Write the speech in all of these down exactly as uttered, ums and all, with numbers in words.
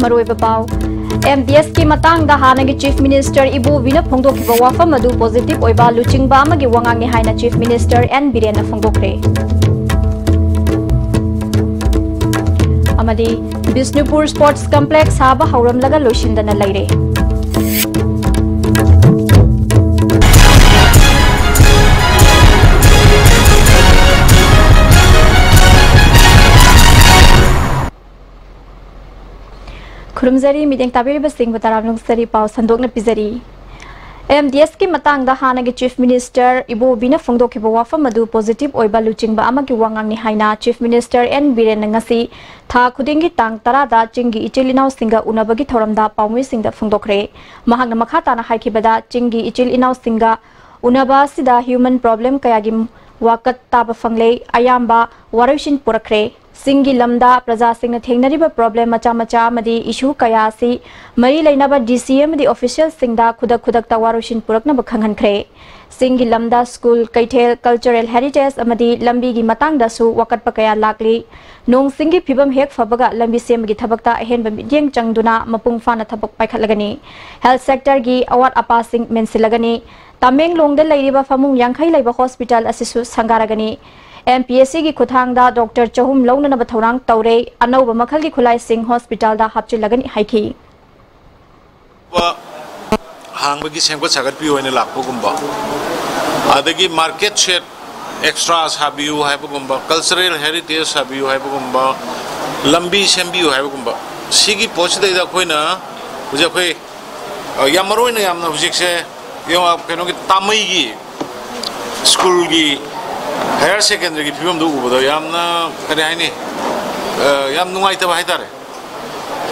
ꯃꯔꯨꯑꯣꯏꯕ ꯄꯥꯎ꯫ M D ꯑꯦꯁꯀꯤ ꯃꯇꯥꯡꯗ ꯍꯥꯟꯅꯒꯤ Chief Minister ꯏꯕꯣꯕꯤꯅ ꯐꯣꯡꯗꯣꯛꯈꯤꯕ ꯋꯥꯐꯝ ꯑꯗꯨ positive ꯑꯣꯏꯕ ꯂꯨꯆꯤꯡꯕ ꯑꯃꯒꯤ ꯋꯥꯉꯥꯡꯅꯤ ꯍꯥꯏꯅ Chief Minister ꯑꯦꯟ ꯕꯤꯔꯦꯟꯅ ꯐꯣꯡꯗꯣꯛꯈ꯭ꯔꯦ꯫ ꯑꯃꯗꯤ ꯕꯤꯁꯅꯨꯄꯨꯔ Sports Complex ꯁꯥꯕ ꯍꯧꯔꯝꯂꯒ ꯂꯣꯏꯁꯤꯟꯗꯅ ꯂꯩꯔꯦ꯫ ꯈꯨꯔꯨꯝꯖꯔꯤ, ꯃꯤꯠꯌꯦꯡ ꯇꯥꯕꯤꯔꯤꯕꯁꯤꯡꯕꯨ ꯇꯔꯥꯝꯅ ꯑꯣꯛꯆꯔꯤ꯫ ꯄꯥꯎ ꯁꯟꯗꯣꯛꯅ ꯄꯤꯖꯔꯤ꯫ ꯑꯦꯝ ꯗꯤ ꯑꯦꯁꯀꯤ ꯃꯇꯥꯡꯗ ꯍꯥꯟꯅꯒꯤ Chief Minister ꯏꯕꯣꯕꯤꯅ ꯐꯣꯡꯗꯣꯛꯈꯤꯕ ꯋꯥꯐꯝ ꯑꯗꯨ positive ꯑꯣꯏꯕ ꯂꯨꯆꯤꯡꯕ ꯑꯃꯒꯤ ꯋꯥꯉꯥꯡꯅꯤ ꯍꯥꯏꯅ Chief Minister ꯑꯦꯟ ꯕꯤꯔꯦꯟꯅ ꯉꯁꯤ ꯊꯥ ꯈꯨꯗꯤꯡꯒꯤ ꯇꯥꯡ ꯇꯔꯥꯗ ꯆꯤꯡꯒꯤ ꯏꯆꯤꯜ ꯏꯅꯥꯎꯁꯤꯡꯒ ꯎꯅꯕꯒꯤ ꯊꯧꯔꯝꯗ ꯄꯥꯎꯃꯤꯁꯤꯡꯗ ꯐꯣꯡꯗꯣꯛꯈ꯭ꯔꯦ꯫ ꯃꯍꯥꯛꯅ ꯃꯈꯥ ꯇꯥꯅ ꯍꯥꯏꯈꯤꯕꯗ, ꯆꯤꯡꯒꯤ ꯏꯆꯤꯜ ꯏꯅꯥꯎꯁꯤꯡꯒ ꯎꯅꯕ ꯑꯁꯤꯗ human problem ꯀꯌꯥꯒꯤ ꯋꯥꯀꯠ ꯇꯥꯕ ꯐꯪꯂꯦ, ꯑꯌꯥꯝꯕ ꯋꯥꯔꯣꯏꯁꯤꯟ ꯄꯨꯔꯛꯈ꯭ꯔꯦ꯫ ꯆꯤꯡꯒꯤ ꯂꯝꯗ ꯄ꯭ꯔꯖꯥꯁꯤꯡꯅ ꯊꯦꯡꯅꯔꯤꯕ problem ꯃꯆꯥ ꯃꯆꯥ ꯑꯃꯗꯤ issue ꯀꯌꯥ ꯑꯁꯤ ꯃꯔꯤ ꯂꯩꯅꯕ ꯗꯤ ꯁꯤ ꯑꯃꯗꯤ officialꯁꯤꯡꯗ ꯈꯨꯗꯛ ꯈꯨꯗꯛꯇ ꯋꯥꯔꯣꯏꯁꯤꯟ ꯄꯨꯔꯛꯅꯕ ꯈꯪꯍꯟꯈ꯭ꯔꯦ꯫ ꯆꯤꯡꯒꯤ ꯂꯝꯗ school, ꯀꯩꯊꯦꯜ, cultural heritage ꯑꯃꯗꯤ ꯂꯝꯕꯤꯒꯤ ꯃꯇꯥꯡꯗꯁꯨ ꯋꯥꯀꯠꯄ ꯀꯌꯥ ꯂꯥꯛꯂꯤ꯫ ꯅꯣꯡ ꯆꯤꯡꯒꯤ ꯐꯤꯕꯝ ꯍꯦꯛ ꯐꯕꯒ ꯂꯝꯕꯤ ꯁꯦꯝꯕꯒꯤ ꯊꯕꯛꯇ ꯑꯍꯦꯟꯕ ꯃꯤꯠꯌꯦꯡ ꯆꯪꯗꯨꯅ ꯃꯄꯨꯡ ꯐꯥꯅ ꯊꯕꯛ ꯄꯥꯏꯈꯠꯂꯒꯅꯤ꯫ Health sectorꯒꯤ ꯑꯋꯥꯠ ꯑꯄꯥꯁꯤꯡ ꯃꯦꯟꯁꯤꯜꯂꯒꯅꯤ꯫ ꯇꯃꯦꯡꯂꯣꯡꯗ ꯂꯩꯔꯤꯕ ꯐꯃꯨꯡ ꯌꯥꯡꯈꯩ ꯂꯩꯕ hospital ꯑꯁꯤꯁꯨ ꯁꯪꯒꯥꯔꯒꯅꯤ꯫ ꯑꯦꯝ ꯄꯤ ꯑꯦꯁ ꯁꯤꯒꯤ ꯈꯨꯠꯊꯥꯡꯗ doctor ꯆꯍꯨꯝ ꯂꯧꯅꯅꯕ ꯊꯧꯔꯥꯡ ꯇꯧꯔꯦ꯫ ꯑꯅꯧꯕ ꯃꯈꯜꯒꯤ ꯈꯨꯠꯂꯥꯏꯁꯤꯡ hospitalꯗ ꯍꯥꯞꯆꯤꯜꯂꯒꯅꯤ ꯍꯥꯏꯈꯤ꯫ ꯍꯥꯡꯕꯒꯤ ꯁꯦꯝꯒꯠ ꯁꯥꯒꯠꯄꯤꯌꯨ ꯍꯥꯏꯅ ꯂꯥꯛꯄꯒꯨꯝꯕ, ꯑꯗꯒꯤ market shed extra ꯁꯥꯕꯤꯌꯨ ꯍꯥꯏꯕꯒꯨꯝꯕ, cultural heritage ꯁꯥꯕꯤꯌꯨ ꯍꯥꯏꯕꯒꯨꯝꯕ, ꯂꯝꯕꯤ ꯁꯦꯝꯕꯤꯌꯨ ꯍꯥꯏꯕꯒꯨꯝꯕ, ꯁꯤꯒꯤ ꯄꯣꯠꯁꯤꯗꯩꯗ ꯑꯩꯈꯣꯏꯅ ꯍꯧꯖꯤꯛ ꯑꯩꯈꯣꯏ, ꯑ, ꯌꯥꯝ ꯃꯔꯨ ꯑꯣꯏꯅ ꯌꯥꯝꯅ ꯍꯧꯖꯤꯛꯁꯦ ꯌꯦꯡꯉꯣ, ꯀꯩꯅꯣꯒꯤ ꯇꯥꯃꯩꯒꯤ schoolꯒꯤ higher secondary ꯒꯤ ꯐꯤꯕꯝꯗꯨ ꯎꯕꯗ ꯌꯥꯝꯅ, ꯀꯔꯤ ꯍꯥꯏꯅꯤ, ꯑ, ꯌꯥꯝ ꯅꯨꯡꯉꯥꯏꯇꯕ ꯍꯥꯏꯇꯥꯔꯦ꯫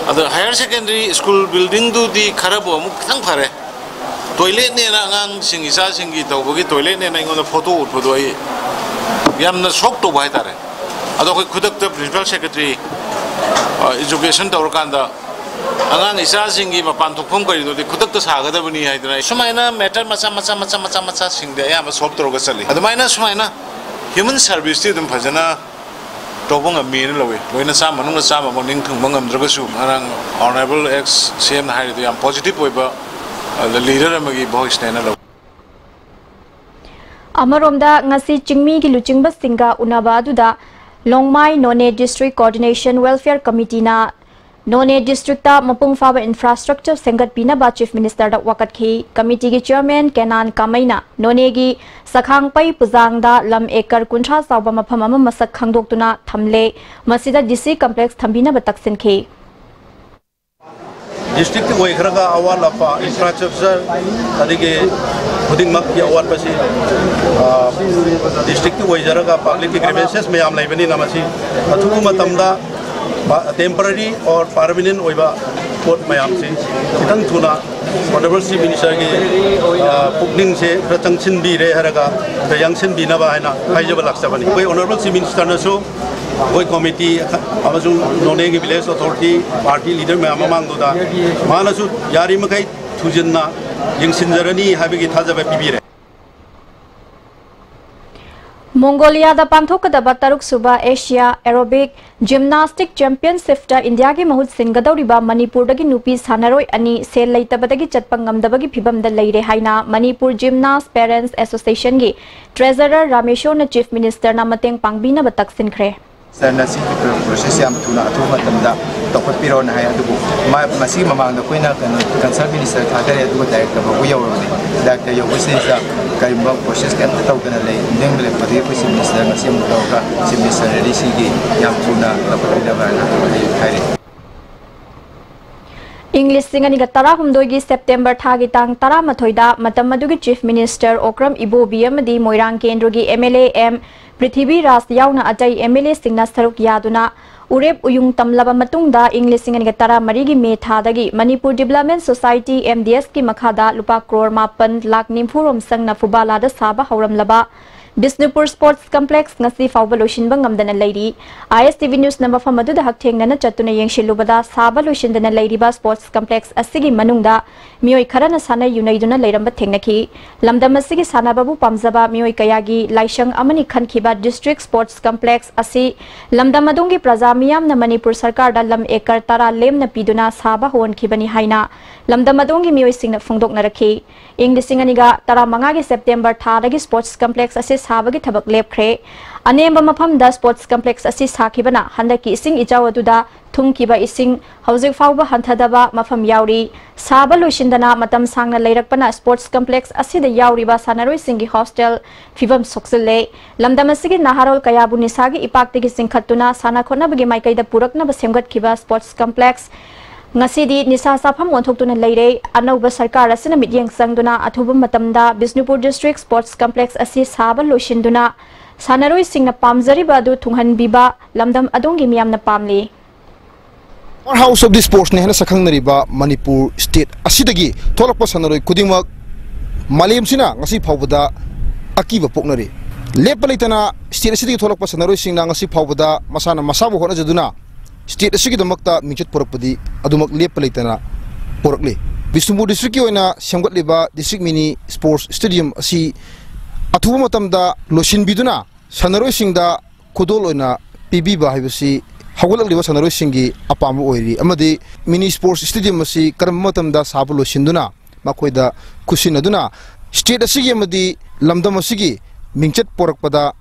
ꯑꯗꯣ higher secondary school buildingꯗꯨꯗꯤ ꯈꯔꯕꯨ ꯑꯃꯨꯛ ꯈꯤꯇꯪ ꯐꯔꯦ꯫ Toiletꯅꯦꯅ ꯑꯉꯥꯡꯁꯤꯡ, ꯏꯆꯥꯁꯤꯡꯒꯤ ꯇꯧꯕꯒꯤ toiletꯅꯦꯅ ꯑꯩꯉꯣꯟꯗ photo ꯎꯠꯄꯗꯣ ꯑꯩ ꯌꯥꯝꯅ shock ꯇꯧꯕ ꯍꯥꯏꯇꯥꯔꯦ꯫ ꯑꯗꯣ ꯑꯩꯈꯣꯏ ꯈꯨꯗꯛꯇ principal secretary, ꯑ, education ꯇꯧꯔꯀꯥꯟꯗ ꯑꯉꯥꯡ ꯏꯆꯥꯁꯤꯡꯒꯤ ꯃꯄꯥꯟ ꯊꯣꯛꯐꯝ ꯀꯔꯤꯅꯣꯗꯤ ꯈꯨꯗꯛꯇ ꯁꯥꯒꯗꯕꯅꯤ ꯍꯥꯏꯗꯅ ꯁꯨꯃꯥꯏꯅ matter ꯃꯆꯥ ꯃꯆꯥ ꯃꯆꯥ ꯃꯆꯥ ꯃꯆꯥꯁꯤꯡꯗꯤ ꯑꯌꯥꯝꯕ solve ꯇꯧꯔꯒ ꯆꯠꯂꯤ꯫ ꯑꯗꯨꯃꯥꯏꯅ ꯁꯨꯃꯥꯏꯅ human serviceꯇꯤ ꯑꯗꯨꯝ ꯐꯖꯅ ꯇꯧꯕ ꯉꯝꯃꯤꯅ ꯂꯧꯏ꯫ ꯂꯣꯏꯅ ꯆꯥꯝꯃ ꯃꯅꯨꯡꯗ ꯆꯥꯝꯃꯃꯛ ꯅꯤꯡ ꯊꯨꯡꯕ ꯉꯝꯗ꯭ꯔꯒꯁꯨ, ꯉꯔꯥꯡ Honourable Ex C M ꯅ ꯍꯥꯏꯔꯤꯗꯨ ꯌꯥꯝ positive ꯑꯣꯏꯕ, ꯑ, leader ꯑꯃꯒꯤ voice ꯅꯦꯅ ꯂꯧꯏ꯫ ꯑꯃꯔꯣꯝꯗ, ꯉꯁꯤ ꯆꯤꯡꯃꯤꯒꯤ ꯂꯨꯆꯤꯡꯕꯁꯤꯡꯒ ꯎꯅꯕ ꯑꯗꯨꯗ ꯂꯣꯡꯃꯥꯏ Noney District Coordination Welfare Committee ꯅ Noney district ꯇ ꯃꯄꯨꯡ ꯐꯥꯕ infrastructure ꯁꯦꯝꯒꯠꯄꯤꯅꯕ Chief Minister ꯗ ꯋꯥꯀꯠꯈꯤ꯫ Committee ꯒꯤ chairman ꯀꯦꯅꯥꯟ ꯀꯥꯃꯩꯅ Noney ꯒꯤ ꯁꯈꯥꯡꯄꯩ ꯄꯨꯖꯥꯡꯗ ꯂꯝ acre ꯀꯨꯟꯊ꯭ꯔꯥ ꯆꯥꯎꯕ ꯃꯐꯝ ꯑꯃ ꯃꯁꯛ ꯈꯪꯗꯣꯛꯇꯨꯅ ꯊꯝꯂꯦ꯫ ꯃꯁꯤꯗ D C complex ꯊꯝꯕꯤꯅꯕ ꯇꯛꯁꯤꯟꯈꯤ꯫ District ꯀꯤ ꯑꯣꯏꯈ꯭ꯔꯒ ꯑꯋꯥꯠ ꯑꯄꯥ, infrastructure, ꯑꯗꯒꯤ ꯈꯨꯗꯤꯡꯃꯛꯀꯤ ꯑꯋꯥꯠꯄꯁꯤ, ꯑ, district ꯀꯤ ꯑꯣꯏꯖꯔꯒ public ꯀꯤ grievances ꯃꯌꯥꯝ ꯂꯩꯕꯅꯤꯅ, ꯃꯁꯤ ꯑꯊꯨꯕ ꯃꯇꯝꯗ temporary or permanent ꯑꯣꯏꯕ ꯄꯣꯠ ꯃꯌꯥꯝꯁꯤ ꯈꯤꯇꯪ ꯊꯨꯅ Honourable Chief Minister ꯒꯤ, ꯑ, ꯄꯨꯛꯅꯤꯡꯁꯦ ꯈꯔ ꯆꯪꯁꯤꯟꯕꯤꯔꯦ ꯍꯥꯏꯔꯒ ꯈꯔ ꯌꯥꯡꯁꯤꯟꯕꯤꯅꯕ ꯍꯥꯏꯅ ꯍꯥꯏꯖꯕ ꯂꯥꯛꯆꯕꯅꯤ꯫ ꯑꯩꯈꯣꯏ Honourable Chief Minister ꯅꯁꯨ ꯑꯩꯈꯣꯏ committee ꯑꯃꯁꯨꯡ Noney ꯒꯤ village authority party leader ꯃꯌꯥꯝ ꯃꯃꯥꯡꯗꯨꯗ ꯃꯥꯅꯁꯨ ꯌꯥꯔꯤꯃꯈꯩ ꯊꯨꯖꯤꯟꯅ ꯌꯦꯡꯁꯤꯟꯖꯔꯅꯤ ꯍꯥꯏꯕꯒꯤ ꯊꯥꯖꯕ ꯄꯤꯕꯤꯔꯦ꯫ ꯃꯣꯡꯒꯣꯂꯤꯌꯥꯗ ꯄꯥꯡꯊꯣꯛꯀꯗꯕ ꯇꯔꯨꯛ ꯁꯨꯕ Asia Aerobic Gymnastic Championship ꯇ ꯏꯟꯗꯤꯌꯥꯒꯤ ꯃꯍꯨꯠ ꯁꯤꯟꯒꯗꯧꯔꯤꯕ ꯃꯅꯤꯄꯨꯔꯗꯒꯤ ꯅꯨꯄꯤ ꯁꯥꯟꯅꯔꯣꯏ ꯑꯅꯤ ꯁꯦꯜ ꯂꯩꯇꯕꯗꯒꯤ ꯆꯠꯄ ꯉꯝꯗꯕꯒꯤ ꯐꯤꯚꯝꯗ ꯂꯩꯔꯦ ꯍꯥꯏꯅ Manipur Gymnast Parents Association ꯒꯤ treasurer ꯔꯥꯃꯦꯁꯣꯔꯅ Chief Minister ꯅ ꯃꯇꯦꯡ ꯄꯥꯡꯕꯤꯅꯕ ꯇꯛꯁꯤꯟꯈ꯭ꯔꯦ꯫ Sir ꯅ ꯁꯤꯒꯤ process ꯌꯥꯝ ꯊꯨꯅ ꯑꯊꯨꯕ ꯃꯇꯝꯗ ꯇꯧꯈꯠꯄꯤꯔꯣꯅ ꯍꯥꯏ꯫ ꯑꯗꯨꯕꯨ ꯃꯥ, ꯃꯁꯤꯒꯤ ꯃꯃꯥꯡꯗ ꯑꯩꯈꯣꯏꯅ ꯀꯩꯅꯣ, concerned minister ꯊꯥꯗꯔꯦ, ꯑꯗꯨꯒ director ꯐꯥꯎꯕ ꯌꯧꯔꯕꯅꯤ꯫ Director ꯌꯧꯕꯁꯤꯗꯩꯗ ꯀꯔꯤꯒꯨꯝꯕ process ꯀꯩꯝꯇ ꯇꯧꯗꯅ ꯂꯩ, ꯂꯦꯡꯗꯅ ꯂꯩꯕꯗꯒꯤ ꯑꯩꯈꯣꯏ Chief Minister ꯉꯁꯤ ꯑꯃꯨꯛ ꯇꯧꯔꯒ Chief Minister ꯅꯗꯤ ꯁꯤꯒꯤ ꯌꯥꯝ ꯊꯨꯅ ꯂꯧꯈꯠꯄꯤꯅꯕ ꯍꯥꯏꯅ ꯑꯩ ꯍꯥꯏꯔꯤ꯫ ꯏꯪ ꯂꯤꯁꯤꯡ ꯑꯅꯤꯒ ꯇꯔꯥꯍꯨꯝꯗꯣꯏꯒꯤ September ꯊꯥꯒꯤ ꯇꯥꯡ ꯇꯔꯥꯃꯥꯊꯣꯏꯗ ꯃꯇꯝ ꯑꯗꯨꯒꯤ Chief Minister ꯑꯣꯀ꯭ꯔꯝ ꯏꯕꯣꯕꯤ ꯑꯃꯗꯤ ꯃꯣꯏꯔꯥꯡ ꯀꯦꯟꯗ꯭ꯔꯒꯤ M L A M Prithviraj ꯌꯥꯎꯅ ꯑꯇꯩ M L A ꯁꯤꯡꯅ ꯁꯔꯨꯛ ꯌꯥꯗꯨꯅ ꯎꯔꯦꯞ ꯎꯌꯨꯡ ꯇꯝꯂꯕ ꯃꯇꯨꯡꯗ, ꯏꯪ ꯂꯤꯁꯤꯡ ꯑꯅꯤꯒ ꯇꯔꯥꯃꯔꯤꯒꯤ May ꯊꯥꯗꯒꯤ Manipur Development Society, M D S ꯀꯤ ꯃꯈꯥꯗ ꯂꯨꯄꯥ ꯀ꯭ꯔꯣꯔ ꯃꯥꯄꯟ ꯂꯥꯈ ꯅꯤꯐꯨ ꯔꯣꯝ ꯆꯪꯅ ꯐꯨꯕꯥꯂꯥꯗ ꯁꯥꯕ ꯍꯧꯔꯝꯂꯕ ꯕꯤꯁꯅꯨꯄꯨꯔ ꯁ꯭ꯄꯣꯔꯠꯁ ꯀꯝꯄ꯭ꯂꯦꯛꯁ ꯉꯁꯤ ꯐꯥꯎꯕ ꯂꯣꯏꯁꯤꯟꯕ ꯉꯝꯗꯅ ꯂꯩꯔꯤ꯫ ꯑꯥꯏ ꯑꯦꯁ ꯇꯤ ꯚꯤ ꯅ꯭ꯌꯨꯁꯅ ꯃꯐꯝ ꯑꯗꯨꯗ ꯍꯛꯊꯦꯡꯅꯅ ꯆꯠꯇꯨꯅ ꯌꯦꯡꯁꯤꯜꯂꯨꯕꯗ, ꯁꯥꯕ ꯂꯣꯏꯁꯤꯟꯗꯅ ꯂꯩꯔꯤꯕ ꯁ꯭ꯄꯣꯔꯠꯁ ꯀꯝꯄ꯭ꯂꯦꯛꯁ ꯑꯁꯤꯒꯤ ꯃꯅꯨꯡꯗ ꯃꯤꯑꯣꯏ ꯈꯔꯅ ꯁꯥꯟꯅ ꯌꯨꯅꯩꯗꯨꯅ ꯂꯩꯔꯝꯕ ꯊꯦꯡꯅꯈꯤ꯫ ꯂꯝꯗꯝ ꯑꯁꯤꯒꯤ ꯁꯥꯟꯅꯕꯕꯨ ꯄꯥꯝꯖꯕ ꯃꯤꯑꯣꯏ ꯀꯌꯥꯒꯤ ꯂꯥꯏꯁꯪ ꯑꯃꯅꯤ ꯈꯟꯈꯤꯕ ꯗꯤꯁꯇ꯭ꯔꯤꯛ ꯁ꯭ꯄꯣꯔꯠꯁ ꯀꯝꯄ꯭ꯂꯦꯛꯁ ꯑꯁꯤ ꯂꯝꯗꯝ ꯑꯗꯣꯝꯒꯤ ꯄ꯭ꯔꯖꯥ ꯃꯤꯌꯥꯝꯅ ꯃꯅꯤꯄꯨꯔ ꯁꯔꯀꯥꯔꯗ ꯂꯝ ꯑꯦꯀꯔ ꯇꯔꯥ ꯂꯦꯝꯅ ꯄꯤꯗꯨꯅ ꯁꯥꯕ ꯍꯧꯍꯟꯈꯤꯕꯅꯤ ꯍꯥꯏꯅ ꯂꯝꯗꯝ ꯑꯗꯣꯝꯒꯤ ꯃꯤꯑꯣꯏꯁꯤꯡꯅ ꯐꯣꯡꯗꯣꯛꯅꯔꯛꯈꯤ꯫ ꯏꯪ ꯂꯤꯁꯤꯡ ꯑꯅꯤꯒ ꯇꯔꯥꯃꯉꯥꯒꯤ ꯁꯦꯞꯇꯦꯝꯕꯔ ꯊꯥꯗꯒꯤ ꯁ꯭ꯄꯣꯔꯠꯁ ꯀꯝꯄ꯭ꯂꯦꯛꯁ ꯑꯁꯤ ꯁꯥꯕꯒꯤ ꯊꯕꯛ ꯂꯦꯞꯈ꯭ꯔꯦ꯫ ꯑꯅꯦꯝꯕ ꯃꯐꯝꯗ ꯁ꯭ꯄꯣꯔꯠꯁ ꯀꯝꯄ꯭ꯂꯦꯛꯁ ꯑꯁꯤ ꯁꯥꯈꯤꯕꯅ ꯍꯟꯗꯛꯀꯤ ꯏꯁꯤꯡ ꯏꯆꯥꯎ ꯑꯗꯨꯗ ꯊꯨꯝꯈꯤꯕ ꯏꯁꯤꯡ ꯍꯧꯖꯤꯛ ꯐꯥꯎꯕ ꯍꯟꯊꯗꯕ ꯃꯐꯝ ꯌꯥꯎꯔꯤ꯫ ꯁꯥꯕ ꯂꯣꯏꯁꯤꯟꯗꯅ ꯃꯇꯝ ꯁꯥꯡꯅ ꯂꯩꯔꯛꯄꯅ ꯁ꯭ꯄꯣꯔꯠꯁ ꯀꯝꯄ꯭ꯂꯦꯛꯁ ꯑꯁꯤꯗ ꯌꯥꯎꯔꯤꯕ ꯁꯥꯟꯅꯔꯣꯏꯁꯤꯡꯒꯤ ꯍꯣꯁꯇꯦꯜ ꯐꯤꯕꯝ ꯁꯣꯛꯆꯤꯜꯂꯦ꯫ ꯂꯝꯗꯝ ꯑꯁꯤꯒꯤ ꯅꯍꯥꯔꯣꯜ ꯀꯌꯥꯕꯨ ꯅꯤꯁꯥꯒꯤ ꯏꯄꯥꯛꯇꯒꯤ ꯆꯤꯡꯈꯠꯇꯨꯅ ꯁꯥꯟꯅ ꯈꯣꯠꯅꯕꯒꯤ ꯃꯥꯏꯀꯩꯗ ꯄꯨꯔꯛꯅꯕ ꯁꯦꯝꯒꯠꯈꯤꯕ ꯁ꯭ꯄꯣꯔꯠꯁ ꯀꯝꯄ꯭ꯂꯦꯛꯁ ꯉꯁꯤꯗꯤ ꯅꯤꯁꯥ ꯆꯥꯐꯝ ꯑꯣꯟꯊꯣꯛꯇꯨꯅ ꯂꯩꯔꯦ꯫ ꯑꯅꯧꯕ ꯁꯔꯀꯥꯔ ꯑꯁꯤꯅ ꯃꯤꯠꯌꯦꯡ ꯆꯪꯗꯨꯅ ꯑꯊꯨꯕ ꯃꯇꯝꯗ ꯕꯤꯁꯅꯨꯄꯨꯔ ꯗꯤꯁꯇ꯭ꯔꯤꯛ ꯁ꯭ꯄꯣꯔꯠꯁ ꯀꯝꯄ꯭ꯂꯦꯛꯁ ꯑꯁꯤ ꯁꯥꯕ ꯂꯣꯏꯁꯤꯟꯗꯨꯅ ꯁꯥꯟꯅꯔꯣꯏꯁꯤꯡꯅ ꯄꯥꯝꯖꯔꯤꯕ ꯑꯗꯨ ꯊꯨꯡꯍꯟꯕꯤꯕ ꯂꯝꯗꯝ ꯑꯗꯣꯝꯒꯤ ꯃꯤꯌꯥꯝꯅ ꯄꯥꯝꯂꯤ꯫ Power House of the Sportsꯅ ꯍꯦꯟꯅ ꯁꯛꯈꯪꯅꯔꯤꯕ ꯃꯅꯤꯄꯨꯔ ꯁ꯭ꯇꯦꯠ ꯑꯁꯤꯗꯒꯤ ꯊꯣꯛꯂꯛꯄ ꯁꯥꯟꯅꯔꯣꯏ ꯈꯨꯗꯤꯡꯃꯛ ꯃꯥꯂꯦꯝꯁꯤꯅ ꯉꯁꯤ ꯐꯥꯎꯕꯗ ꯑꯀꯤꯕ ꯄꯣꯛꯅꯔꯤ꯫ ꯂꯦꯞꯄ ꯂꯩꯇꯅ ꯁ꯭ꯇꯦꯠ ꯑꯁꯤꯗꯒꯤ ꯊꯣꯛꯂꯛꯄ ꯁꯥꯟꯅꯔꯣꯏꯁꯤꯡꯅ ꯉꯁꯤ ꯐꯥꯎꯕꯗ ꯃꯁꯥꯅ ꯃꯁꯥꯕꯨ ꯍꯣꯠꯅꯖꯗꯨꯅ ꯁ꯭ꯇꯦꯠ ꯑꯁꯤꯒꯤꯗꯃꯛꯇ ꯃꯤꯡꯆꯠ ꯄꯨꯔꯛꯄꯗꯤ ꯑꯗꯨꯃꯛ ꯂꯦꯞꯄ ꯂꯩꯇꯅ ꯄꯨꯔꯛꯂꯤ꯫ ꯕꯤꯁꯅꯨꯄꯨꯔ ꯗꯤꯁꯇ꯭ꯔꯤꯛꯀꯤ ꯑꯣꯏꯅ ꯁꯦꯝꯒꯠꯂꯤꯕ ꯗꯤꯁꯇ꯭ꯔꯤꯛ ꯃꯤꯅꯤ ꯁ꯭ꯄꯣꯔꯠꯁ ꯁ꯭ꯇꯦꯗꯤꯌꯝ ꯑꯁꯤ ꯑꯊꯨꯕ ꯃꯇꯝꯗ ꯂꯣꯏꯁꯤꯟꯕꯤꯗꯨꯅ ꯁꯥꯟꯅꯔꯣꯏꯁꯤꯡꯗ ꯈꯨꯗꯣꯜ ꯑꯣꯏꯅ ꯄꯤꯕꯤꯕ ꯍꯥꯏꯕꯁꯤ ꯍꯧꯒꯠꯂꯛꯂꯤꯕ ꯁꯥꯟꯅꯔꯣꯏꯁꯤꯡꯒꯤ ꯑꯄꯥꯝꯕ ꯑꯣꯏꯔꯤ, ꯑꯃꯗꯤ ꯃꯤꯅꯤ ꯁ꯭ꯄꯣꯔꯠꯁ ꯁ꯭ꯇꯦꯗꯤꯌꯝ ꯑꯁꯤ ꯀꯔꯝꯕ ꯃꯇꯝꯗ ꯁꯥꯕ ꯂꯣꯏꯁꯤꯟꯗꯨꯅ ꯃꯈꯣꯏꯗ ꯈꯨꯠꯁꯤꯟꯅꯗꯨꯅ ꯁ꯭ꯇꯦꯠ ꯑꯁꯤꯒꯤ ꯑꯃꯗꯤ ꯂꯝꯗꯝ ꯑꯁꯤꯒꯤ ꯃꯤꯡꯆꯠ ꯄꯣꯔꯛꯄꯗ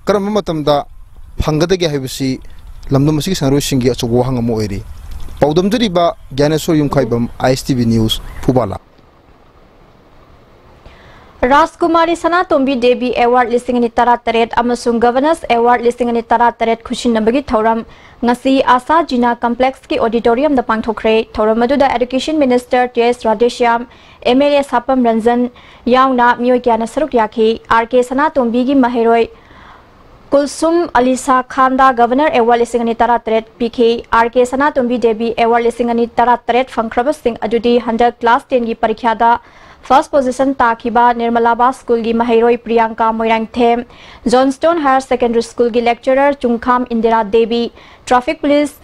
ꯀꯔꯝꯕ ꯃꯇꯝꯗ ꯐꯪꯒꯗꯒꯦ ꯍꯥꯏꯕꯁꯤ ꯂꯝꯗꯝ ꯑꯁꯤꯒꯤ ꯁꯥꯟꯅꯔꯣꯏꯁꯤꯡꯒꯤ ꯑꯆꯧꯕ ꯋꯥꯍꯪ ꯑꯃ ꯑꯣꯏꯔꯤ꯫ ꯄꯥꯎꯗꯝꯖꯔꯤꯕ ꯒ꯭ꯌꯥꯅꯦꯁꯣꯔ ꯌꯨꯝꯈꯥꯏꯕꯝ, ꯑꯥꯏ ꯑꯦꯁ ꯇꯤ ꯚꯤ ꯅ꯭ꯌꯨꯁ, ꯐꯨꯕꯥꯂꯥ꯫ ꯔꯥꯖꯀꯨꯃꯥꯔꯤ ꯁꯅꯥꯇꯣꯝꯕꯤ ꯗꯦꯕꯤ ꯑꯦꯋꯥꯔꯗ ꯂꯤꯁꯤꯡ ꯑꯅꯤ ꯇꯔꯥꯇꯔꯦꯠ ꯑꯃꯁꯨꯡ ꯒꯚꯔꯅꯔꯁ ꯑꯦꯋꯥꯔꯗ ꯂꯤꯁꯤꯡ ꯑꯅꯤ ꯇꯔꯥꯇꯔꯦꯠ ꯈꯨꯠꯁꯤꯟꯅꯕꯒꯤ ꯊꯧꯔꯝ ꯉꯁꯤ ꯑꯁꯥ ꯖꯤꯅꯥ ꯀꯝꯄ꯭ꯂꯦꯛꯁꯀꯤ ꯑꯣꯗꯤꯇꯣꯔꯤꯌꯝꯗ ꯄꯥꯡꯊꯣꯛꯈ꯭ꯔꯦ꯫ ꯊꯧꯔꯝ ꯑꯗꯨꯗ education minister T S Radheshyam, M L A Sapam Ranjan ꯌꯥꯎꯅ ꯃꯤꯑꯣꯏ ꯀꯌꯥꯅ ꯁꯔꯨꯛ ꯌꯥꯈꯤ꯫ ꯑꯥꯔ ꯀꯦ ꯁꯅꯥꯇꯣꯝꯕꯤꯒꯤ ꯃꯍꯩꯔꯣꯏ ꯀꯨꯜꯁꯨꯝ ꯑꯂꯤꯁꯥ ꯈꯥꯟꯗ ꯒꯚꯔꯅꯔ ꯑꯦꯋꯥꯔꯗ ꯂꯤꯁꯤꯡ ꯑꯅꯤ ꯇꯔꯥꯇꯔꯦꯠ ꯄꯤꯈꯤ꯫ ꯑꯥꯔ ꯀꯦ ꯁꯅꯥꯇꯣꯝꯕꯤ ꯗꯦꯕꯤ ꯑꯦꯋꯥꯔꯗ ꯂꯤꯁꯤꯡ ꯑꯅꯤ ꯇꯔꯥꯇꯔꯦꯠ ꯐꯪꯈ꯭ꯔꯕꯁꯤꯡ ꯑꯗꯨꯗꯤ ꯍꯟꯗꯛ ꯀ꯭ꯂꯥꯁ ꯇꯦꯟꯒꯤ ꯄꯔꯤꯈ꯭ꯌꯥꯗ First position ꯇꯥꯈꯤꯕ ꯅꯤꯔꯃꯂꯥꯕꯥ ꯁ꯭ꯀꯨꯜꯒꯤ ꯃꯍꯩꯔꯣꯏ Priyanka Moirangthem, Johnstone higher secondary ꯁ꯭ꯀꯨꯜꯒꯤ lecturer Chungkham Indira Devi, traffic police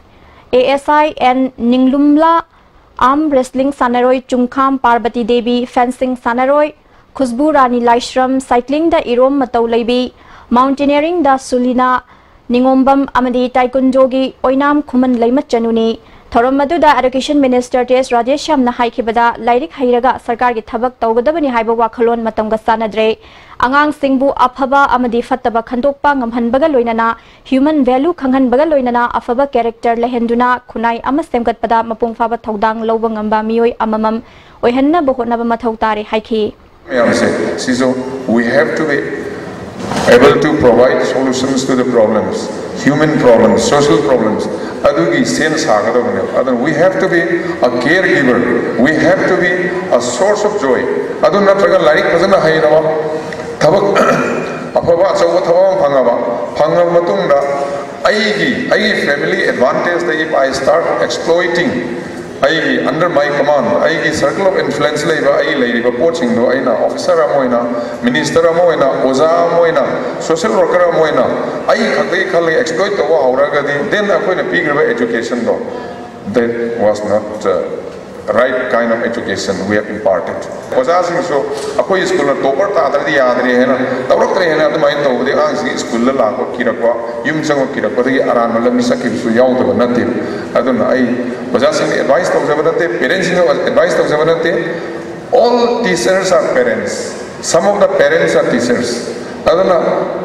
A S I N Ninglumla, arm wrestling ꯁꯥꯟꯅꯔꯣꯏ ꯆꯨꯡꯈꯥꯝ ꯄꯥꯔꯕꯇꯤ ꯗꯦꯕꯤ, ꯐꯦꯟꯁꯤꯡ ꯁꯥꯟꯅꯔꯣꯏ ꯈꯨꯁꯕꯨ ꯔꯥꯅꯤ ꯂꯥꯏꯁ꯭ꯔꯝ, ꯁꯥꯏꯀ꯭ꯂꯤꯡꯗ ꯏꯔꯣꯝ ꯃꯇꯧ ꯂꯩꯕꯤ, ꯃꯥꯎꯟꯇꯦꯅꯤꯌꯔꯤꯡꯗ ꯁꯨꯂꯤꯅꯥ ꯅꯤꯉꯣꯝꯕꯝ ꯑꯃꯗꯤ ꯇꯥꯏꯀꯨꯟꯗꯣꯒꯤ ꯑꯣꯏꯅꯥꯝ ꯈꯨꯃꯟ ꯂꯩꯃꯆꯅꯨꯅꯤ꯫ ꯊꯧꯔꯝ ꯑꯗꯨꯗ ꯑꯦꯗꯨꯀꯦꯁꯟ ꯃꯤꯅꯤꯁꯇꯔ ꯇꯤ ꯑꯦꯁ ꯔꯥꯙꯦꯁ꯭ꯌꯥꯝꯅ ꯍꯥꯏꯈꯤꯕꯗ, ꯂꯥꯏꯔꯤꯛ ꯍꯩꯔꯒ ꯁꯔꯀꯥꯔꯒꯤ ꯊꯕꯛ ꯇꯧꯒꯗꯕꯅꯤ ꯍꯥꯏꯕ ꯋꯥꯈꯜꯂꯣꯟ ꯃꯇꯝꯒ ꯆꯥꯟꯅꯗ꯭ꯔꯦ꯫ ꯑꯉꯥꯡꯁꯤꯡꯕꯨ ꯑꯐꯕ ꯑꯃꯗꯤ ꯐꯠꯇꯕ ꯈꯟꯗꯣꯛꯄ ꯉꯝꯍꯟꯕꯒ ꯂꯣꯏꯅꯅ human value ꯈꯪꯍꯟꯕꯒ ꯂꯣꯏꯅꯅ ꯑꯐꯕ character ꯂꯩꯍꯟꯗꯨꯅ ꯈꯨꯟꯅꯥꯏ ꯑꯃ ꯁꯦꯝꯒꯠꯄꯗ ꯃꯄꯨꯡ ꯐꯥꯕ ꯊꯧꯗꯥꯡ ꯂꯧꯕ ꯉꯝꯕ ꯃꯤꯑꯣꯏ ꯑꯃꯃꯝ ꯑꯣꯏꯍꯟꯅꯕ ꯍꯣꯠꯅꯕ ꯃꯊꯧ ꯇꯥꯔꯦ ꯍꯥꯏꯈꯤ꯫ ꯃꯌꯥꯝꯁꯦ ꯁꯤꯁꯨ we have to be able to provide solutions to the problems, human problems, social problems. ꯑꯗꯨꯒꯤ ꯁꯦꯝ ꯁꯥꯒꯗꯕꯅꯦꯕ꯫ ꯑꯗꯨꯅ we have to be a caregiver, we have to be a source of joy. ꯑꯗꯨ ꯅꯠꯇ꯭ꯔꯒ ꯂꯥꯏꯔꯤꯛ ꯐꯖꯅ ꯍꯩꯔꯕ, ꯊꯕꯛ ꯑꯐꯕ ꯑꯆꯧꯕ ꯊꯕꯛ ꯑꯃ ꯐꯪꯉꯕ, ꯐꯪꯉꯕ ꯃꯇꯨꯡꯗ ꯑꯩꯒꯤ ꯑꯩꯒꯤ family advantageꯗ if I start exploiting ꯑꯩꯒꯤ under my command, ꯑꯩꯒꯤ circle of influence ꯂꯩꯕ ꯑꯩꯒꯤ ꯂꯩꯔꯤꯕ ꯄꯣꯠꯁꯤꯡꯗꯣ ꯑꯩꯅ officer ꯑꯃ ꯑꯣꯏꯅ, minister ꯑꯃ ꯑꯣꯏꯅ, ꯑꯣꯖꯥ ꯑꯃ ꯑꯣꯏꯅ, social worker ꯑꯃ ꯑꯣꯏꯅ ꯑꯩ ꯈꯛꯇꯒꯤ ꯈꯜꯂꯒ exploit ꯇꯧꯕ ꯍꯧꯔꯒꯗꯤ, then ꯑꯩꯈꯣꯏꯅ ꯄꯤꯈ꯭ꯔꯤꯕ educationꯗꯣ, that was not uh, right kind of education we have imparted. ꯑꯣꯖꯥꯁꯤꯡꯁꯨ ꯑꯩꯈꯣꯏ ꯁ꯭ꯀꯨꯜꯅ topper ꯇꯥꯗ꯭ꯔꯗꯤ ꯌꯥꯗ꯭ꯔꯦ ꯍꯥꯏꯅ, ꯇꯧꯔꯛꯇ꯭ꯔꯦ ꯍꯥꯏꯅ ꯑꯗꯨꯃꯥꯏꯅ ꯇꯧꯕꯗꯤ ꯑꯉꯥꯡꯁꯤꯡ ꯁ꯭ꯀꯨꯜꯗ ꯂꯥꯛꯄ ꯀꯤꯔꯛꯄ, ꯌꯨꯝ ꯆꯪꯕ ꯀꯤꯔꯛꯄꯗꯒꯤ ꯑꯔꯥꯟꯕ ꯂꯝꯕꯤ ꯆꯠꯈꯤꯕꯁꯨ ꯌꯥꯎꯗꯕ ꯅꯠꯇꯦ꯫ ꯑꯗꯨꯅ ꯑꯩ ꯑꯣꯖꯥꯁꯤꯡꯗ advice ꯇꯧꯖꯕ ꯅꯠꯇꯦ, parentsꯁꯤꯡꯗ advice ꯇꯧꯖꯕ ꯅꯠꯇꯦ꯫ All teachers are parents, some of the parents are teachers. ꯑꯗꯨꯅ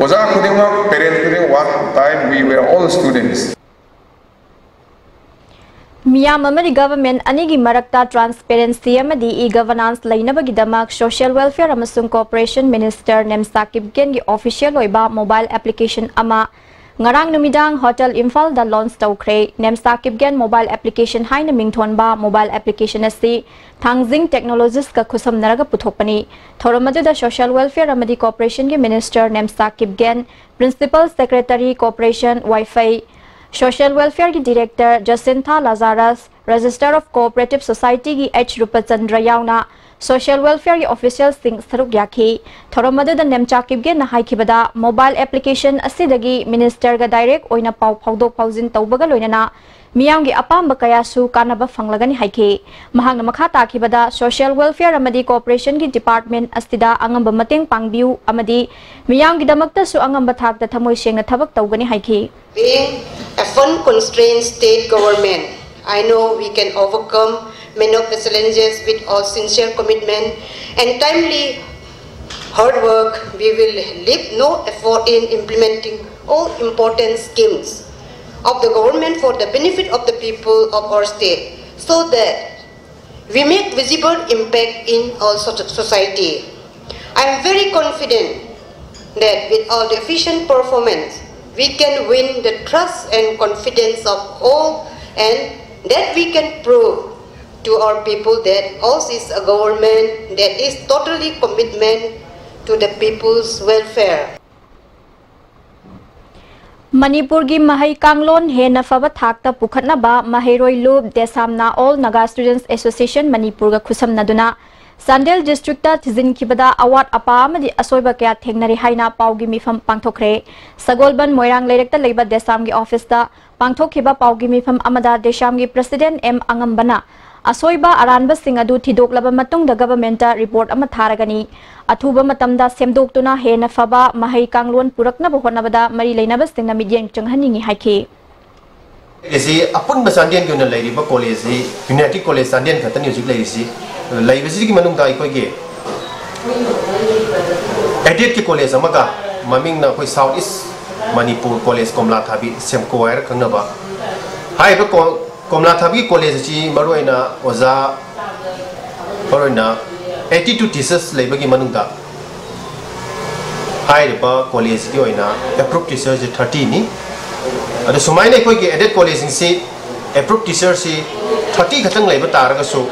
ꯑꯣꯖꯥ ꯈꯨꯗꯤꯡꯃꯛ, parents ꯈꯨꯗꯤꯡꯃꯛ, one time we were all students. ꯃꯤꯌꯥꯝ ꯑꯃꯗꯤ government ꯑꯅꯤꯒꯤ ꯃꯔꯛꯇ transparency ꯑꯃꯗꯤ e-governance ꯂꯩꯅꯕꯒꯤꯗꯃꯛ Social Welfare ꯑꯃꯁꯨꯡ Cooperation Minister ꯅꯦꯝꯆꯥ ꯀꯤꯞꯒꯦꯟꯒꯤ official ꯑꯣꯏꯕ mobile application ꯑꯃ ꯉꯔꯥꯡ ꯅꯨꯃꯤꯗꯥꯡ Hotel ꯏꯝꯐꯥꯜꯗ launch ꯇꯧꯈ꯭ꯔꯦ꯫ ꯅꯦꯝꯆꯥ ꯀꯤꯞꯒꯦꯟ mobile application ꯍꯥꯏꯅ ꯃꯤꯡꯊꯣꯟꯕ mobile application ꯑꯁꯤ ꯊꯥꯡꯖꯤꯡ Technologiesꯀ ꯈꯨꯠꯁꯝꯅꯔꯒ ꯄꯨꯊꯣꯛꯄꯅꯤ꯫ ꯊꯧꯔꯝ ꯑꯗꯨꯗ Social Welfare ꯑꯃꯗꯤ Cooperationꯒꯤ Minister Nemcha Kipgen, Principal Secretary Cooperation Vaiphei, Social Welfareꯒꯤ Director Jacintha Lazarus, Register of Cooperative Societyꯒꯤ ꯑꯩꯆ ꯔꯨꯄꯆꯟꯗ꯭ꯔ ꯌꯥꯎꯅ ꯁꯣꯁꯤꯌꯦꯜ ꯋꯦꯜꯐꯤꯌꯔꯒꯤ ꯑꯣꯐꯤꯁꯤꯌꯦꯜꯁꯤꯡ ꯁꯔꯨꯛ ꯌꯥꯈꯤ꯫ ꯊꯧꯔꯝ ꯑꯗꯨꯗ ꯅꯦꯝꯆꯥ ꯀꯤꯞꯒꯦꯟꯅ ꯍꯥꯏꯈꯤꯕꯗ, ꯃꯣꯕꯥꯏꯜ ꯑꯦꯄ꯭ꯂꯤꯀꯦꯁꯟ ꯑꯁꯤꯗꯒꯤ ꯃꯤꯅꯤꯁꯇꯔꯒ ꯗꯥꯏꯔꯦꯛ ꯑꯣꯏꯅ ꯄꯥꯎ ꯐꯥꯎꯗꯣꯛ ꯐꯥꯎꯖꯤꯟ ꯇꯧꯕꯒ ꯂꯣꯏꯅꯅ ꯃꯤꯌꯥꯝꯒꯤ ꯑꯄꯥꯝꯕ ꯀꯌꯥꯁꯨ ꯀꯥꯟꯅꯕ ꯐꯪꯂꯒꯅꯤ ꯍꯥꯏꯈꯤ꯫ ꯃꯍꯥꯛꯅ ꯃꯈꯥ ꯇꯥꯈꯤꯕꯗ, ꯁꯣꯁꯤꯌꯦꯜ ꯋꯦꯜꯐꯤꯌꯔ ꯑꯃꯗꯤ ꯀꯣꯑꯣꯄꯔꯦꯁꯟꯒꯤ ꯗꯤꯄꯥꯔꯠꯃꯦꯟ ꯑꯁꯤꯗ ꯑꯉꯝꯕ ꯃꯇꯦꯡ ꯄꯥꯡꯕꯤꯌꯨ ꯑꯃꯗꯤ ꯃꯤꯌꯥꯝꯒꯤꯗꯃꯛꯇꯁꯨ ꯑꯉꯝꯕ ꯊꯥꯛꯇ ꯊꯃꯣꯏ ꯁꯦꯡꯅ ꯊꯕꯛ ꯇꯧꯒꯅꯤ ꯍꯥꯏꯈꯤ꯫ Being a fund constrained state government, I know we can overcome many of the challenges with our sincere commitment and timely hard work. We will leave no effort in implementing all important schemes of the government for the benefit of the people of our state, so that we make visible impact in our so-, society. I am very confident that with our efficient performance, we can win the trust and confidence of all, and that we can prove to our people that ours is a government that is totally commitment to the people's welfare. ꯃꯅꯤꯄꯨꯔꯒꯤ ꯃꯍꯩ ꯀꯥꯡꯂꯣꯟ ꯍꯦꯟꯅ ꯐꯕ ꯊꯥꯛꯇ ꯄꯨꯈꯠꯅꯕ ꯃꯍꯩꯔꯣꯏ ꯂꯨꯞ ꯗꯦꯁꯥꯝꯅ All Naga Students Association ꯃꯅꯤꯄꯨꯔꯒ ꯈꯨꯠꯁꯝꯅꯗꯨꯅ Chandel district ꯊꯤꯖꯤꯟꯈꯤꯕꯗ ꯑꯋꯥꯠ ꯑꯄꯥ ꯑꯃꯗꯤ ꯑꯁꯣꯏꯕ ꯀꯌꯥ ꯊꯦꯡꯅꯔꯤ ꯍꯥꯏꯅ ꯄꯥꯎꯒꯤ ꯃꯤꯐꯝ ꯄꯥꯡꯊꯣꯛꯈ꯭ꯔꯦ꯫ ꯁꯒꯣꯜꯕꯟ ꯃꯣꯏꯔꯥꯡ ꯂꯩꯔꯛꯇ ꯂꯩꯕ ꯗꯦꯁꯥꯝꯒꯤ ꯑꯣꯐꯤꯁꯇ ꯄꯥꯡꯊꯣꯛꯈꯤꯕ ꯄꯥꯎꯒꯤ ꯃꯤꯐꯝ ꯑꯃꯗ ꯗꯦꯁꯥꯝꯒꯤ ꯄ꯭ꯔꯁꯤꯗꯦꯟꯠ ꯑꯦꯝ ꯑꯉꯝꯕꯅ ꯑꯁꯣꯏꯕ ꯑꯔꯥꯟꯕꯁꯤꯡ ꯑꯗꯨ ꯊꯤꯗꯣꯛꯂꯕ ꯃꯇꯨꯡꯗ ꯒꯚꯔꯟꯃꯦꯟꯠꯇ ꯔꯤꯄꯣꯔꯠ ꯑꯃ ꯊꯥꯔꯒꯅꯤ꯫ ꯑꯊꯨꯕ ꯃꯇꯝꯗ ꯁꯦꯝꯗꯣꯛꯇꯨꯅ ꯍꯦꯟꯅ ꯐꯕ ꯃꯍꯩ ꯀꯥꯡꯂꯣꯟ ꯄꯨꯔꯛꯅꯕ ꯍꯣꯠꯅꯕꯗ ꯃꯔꯤ ꯂꯩꯅꯕꯁꯤꯡꯅ ꯃꯤꯠꯌꯦꯡ ꯆꯪꯍꯟꯅꯤꯡꯏ ꯍꯥꯏꯈꯤ꯫ ꯑꯁꯤ ꯑꯄꯨꯟꯕ ꯆꯥꯟꯗꯦꯜꯒꯤ ꯑꯣꯏꯅ ꯂꯩꯔꯤꯕ ꯀꯣꯂꯦꯖꯁꯤ ꯌꯨꯅꯥꯏꯇꯦꯗ ꯀꯣꯂꯦꯖ ꯆꯥꯟꯗꯦꯜ ꯈꯛꯇꯅꯤ ꯍꯧꯖꯤꯛ ꯂꯩꯔꯤꯁꯤ꯫ ꯂꯩꯕꯁꯤꯒꯤ ꯃꯅꯨꯡꯗ ꯑꯩꯈꯣꯏꯒꯤ ꯑꯦꯗꯦꯗꯀꯤ ꯀꯣꯂꯦꯖ ꯑꯃꯒ ꯃꯃꯤꯡꯅ ꯑꯩꯈꯣꯏ ꯁꯥꯎꯠ ꯏꯁ ꯃꯅꯤꯄꯨꯔ ꯀꯣꯂꯦꯖ ꯀꯣꯝꯂꯥ ꯊꯥꯕꯤ, ꯁꯦꯝꯀꯣ ꯍꯥꯏꯔ ꯈꯪꯅꯕ꯫ ꯍꯥꯏꯔꯤꯕ ꯀꯣ-, ꯀꯣꯝꯂꯥ ꯊꯥꯕꯤꯒꯤ ꯀꯣꯂꯦꯖ ꯑꯁꯤ ꯃꯔꯨꯑꯣꯏꯅ ꯑꯣꯖꯥ, ꯃꯔꯨꯑꯣꯏꯅ eighty two teachers ꯂꯩꯕꯒꯤ ꯃꯅꯨꯡꯗ ꯍꯥꯏꯔꯤꯕ ꯀꯣꯂꯦꯖꯀꯤ ꯑꯣꯏꯅ ꯑꯦꯄ꯭ꯔꯨꯞ ꯇꯤꯆꯔꯁꯦ thirty ꯅꯤ꯫ ꯑꯗꯣ ꯁꯨꯃꯥꯏꯅ ꯑꯩꯈꯣꯏꯒꯤ ꯑꯦꯗꯦꯗ ꯀꯣꯂꯦꯖꯁꯤꯡꯁꯤ ꯑꯦꯄ꯭ꯔꯨꯞ ꯇꯤꯆꯔꯁꯤ thirty ꯈꯛꯇꯪ ꯂꯩꯕ ꯇꯥꯔꯒꯁꯨ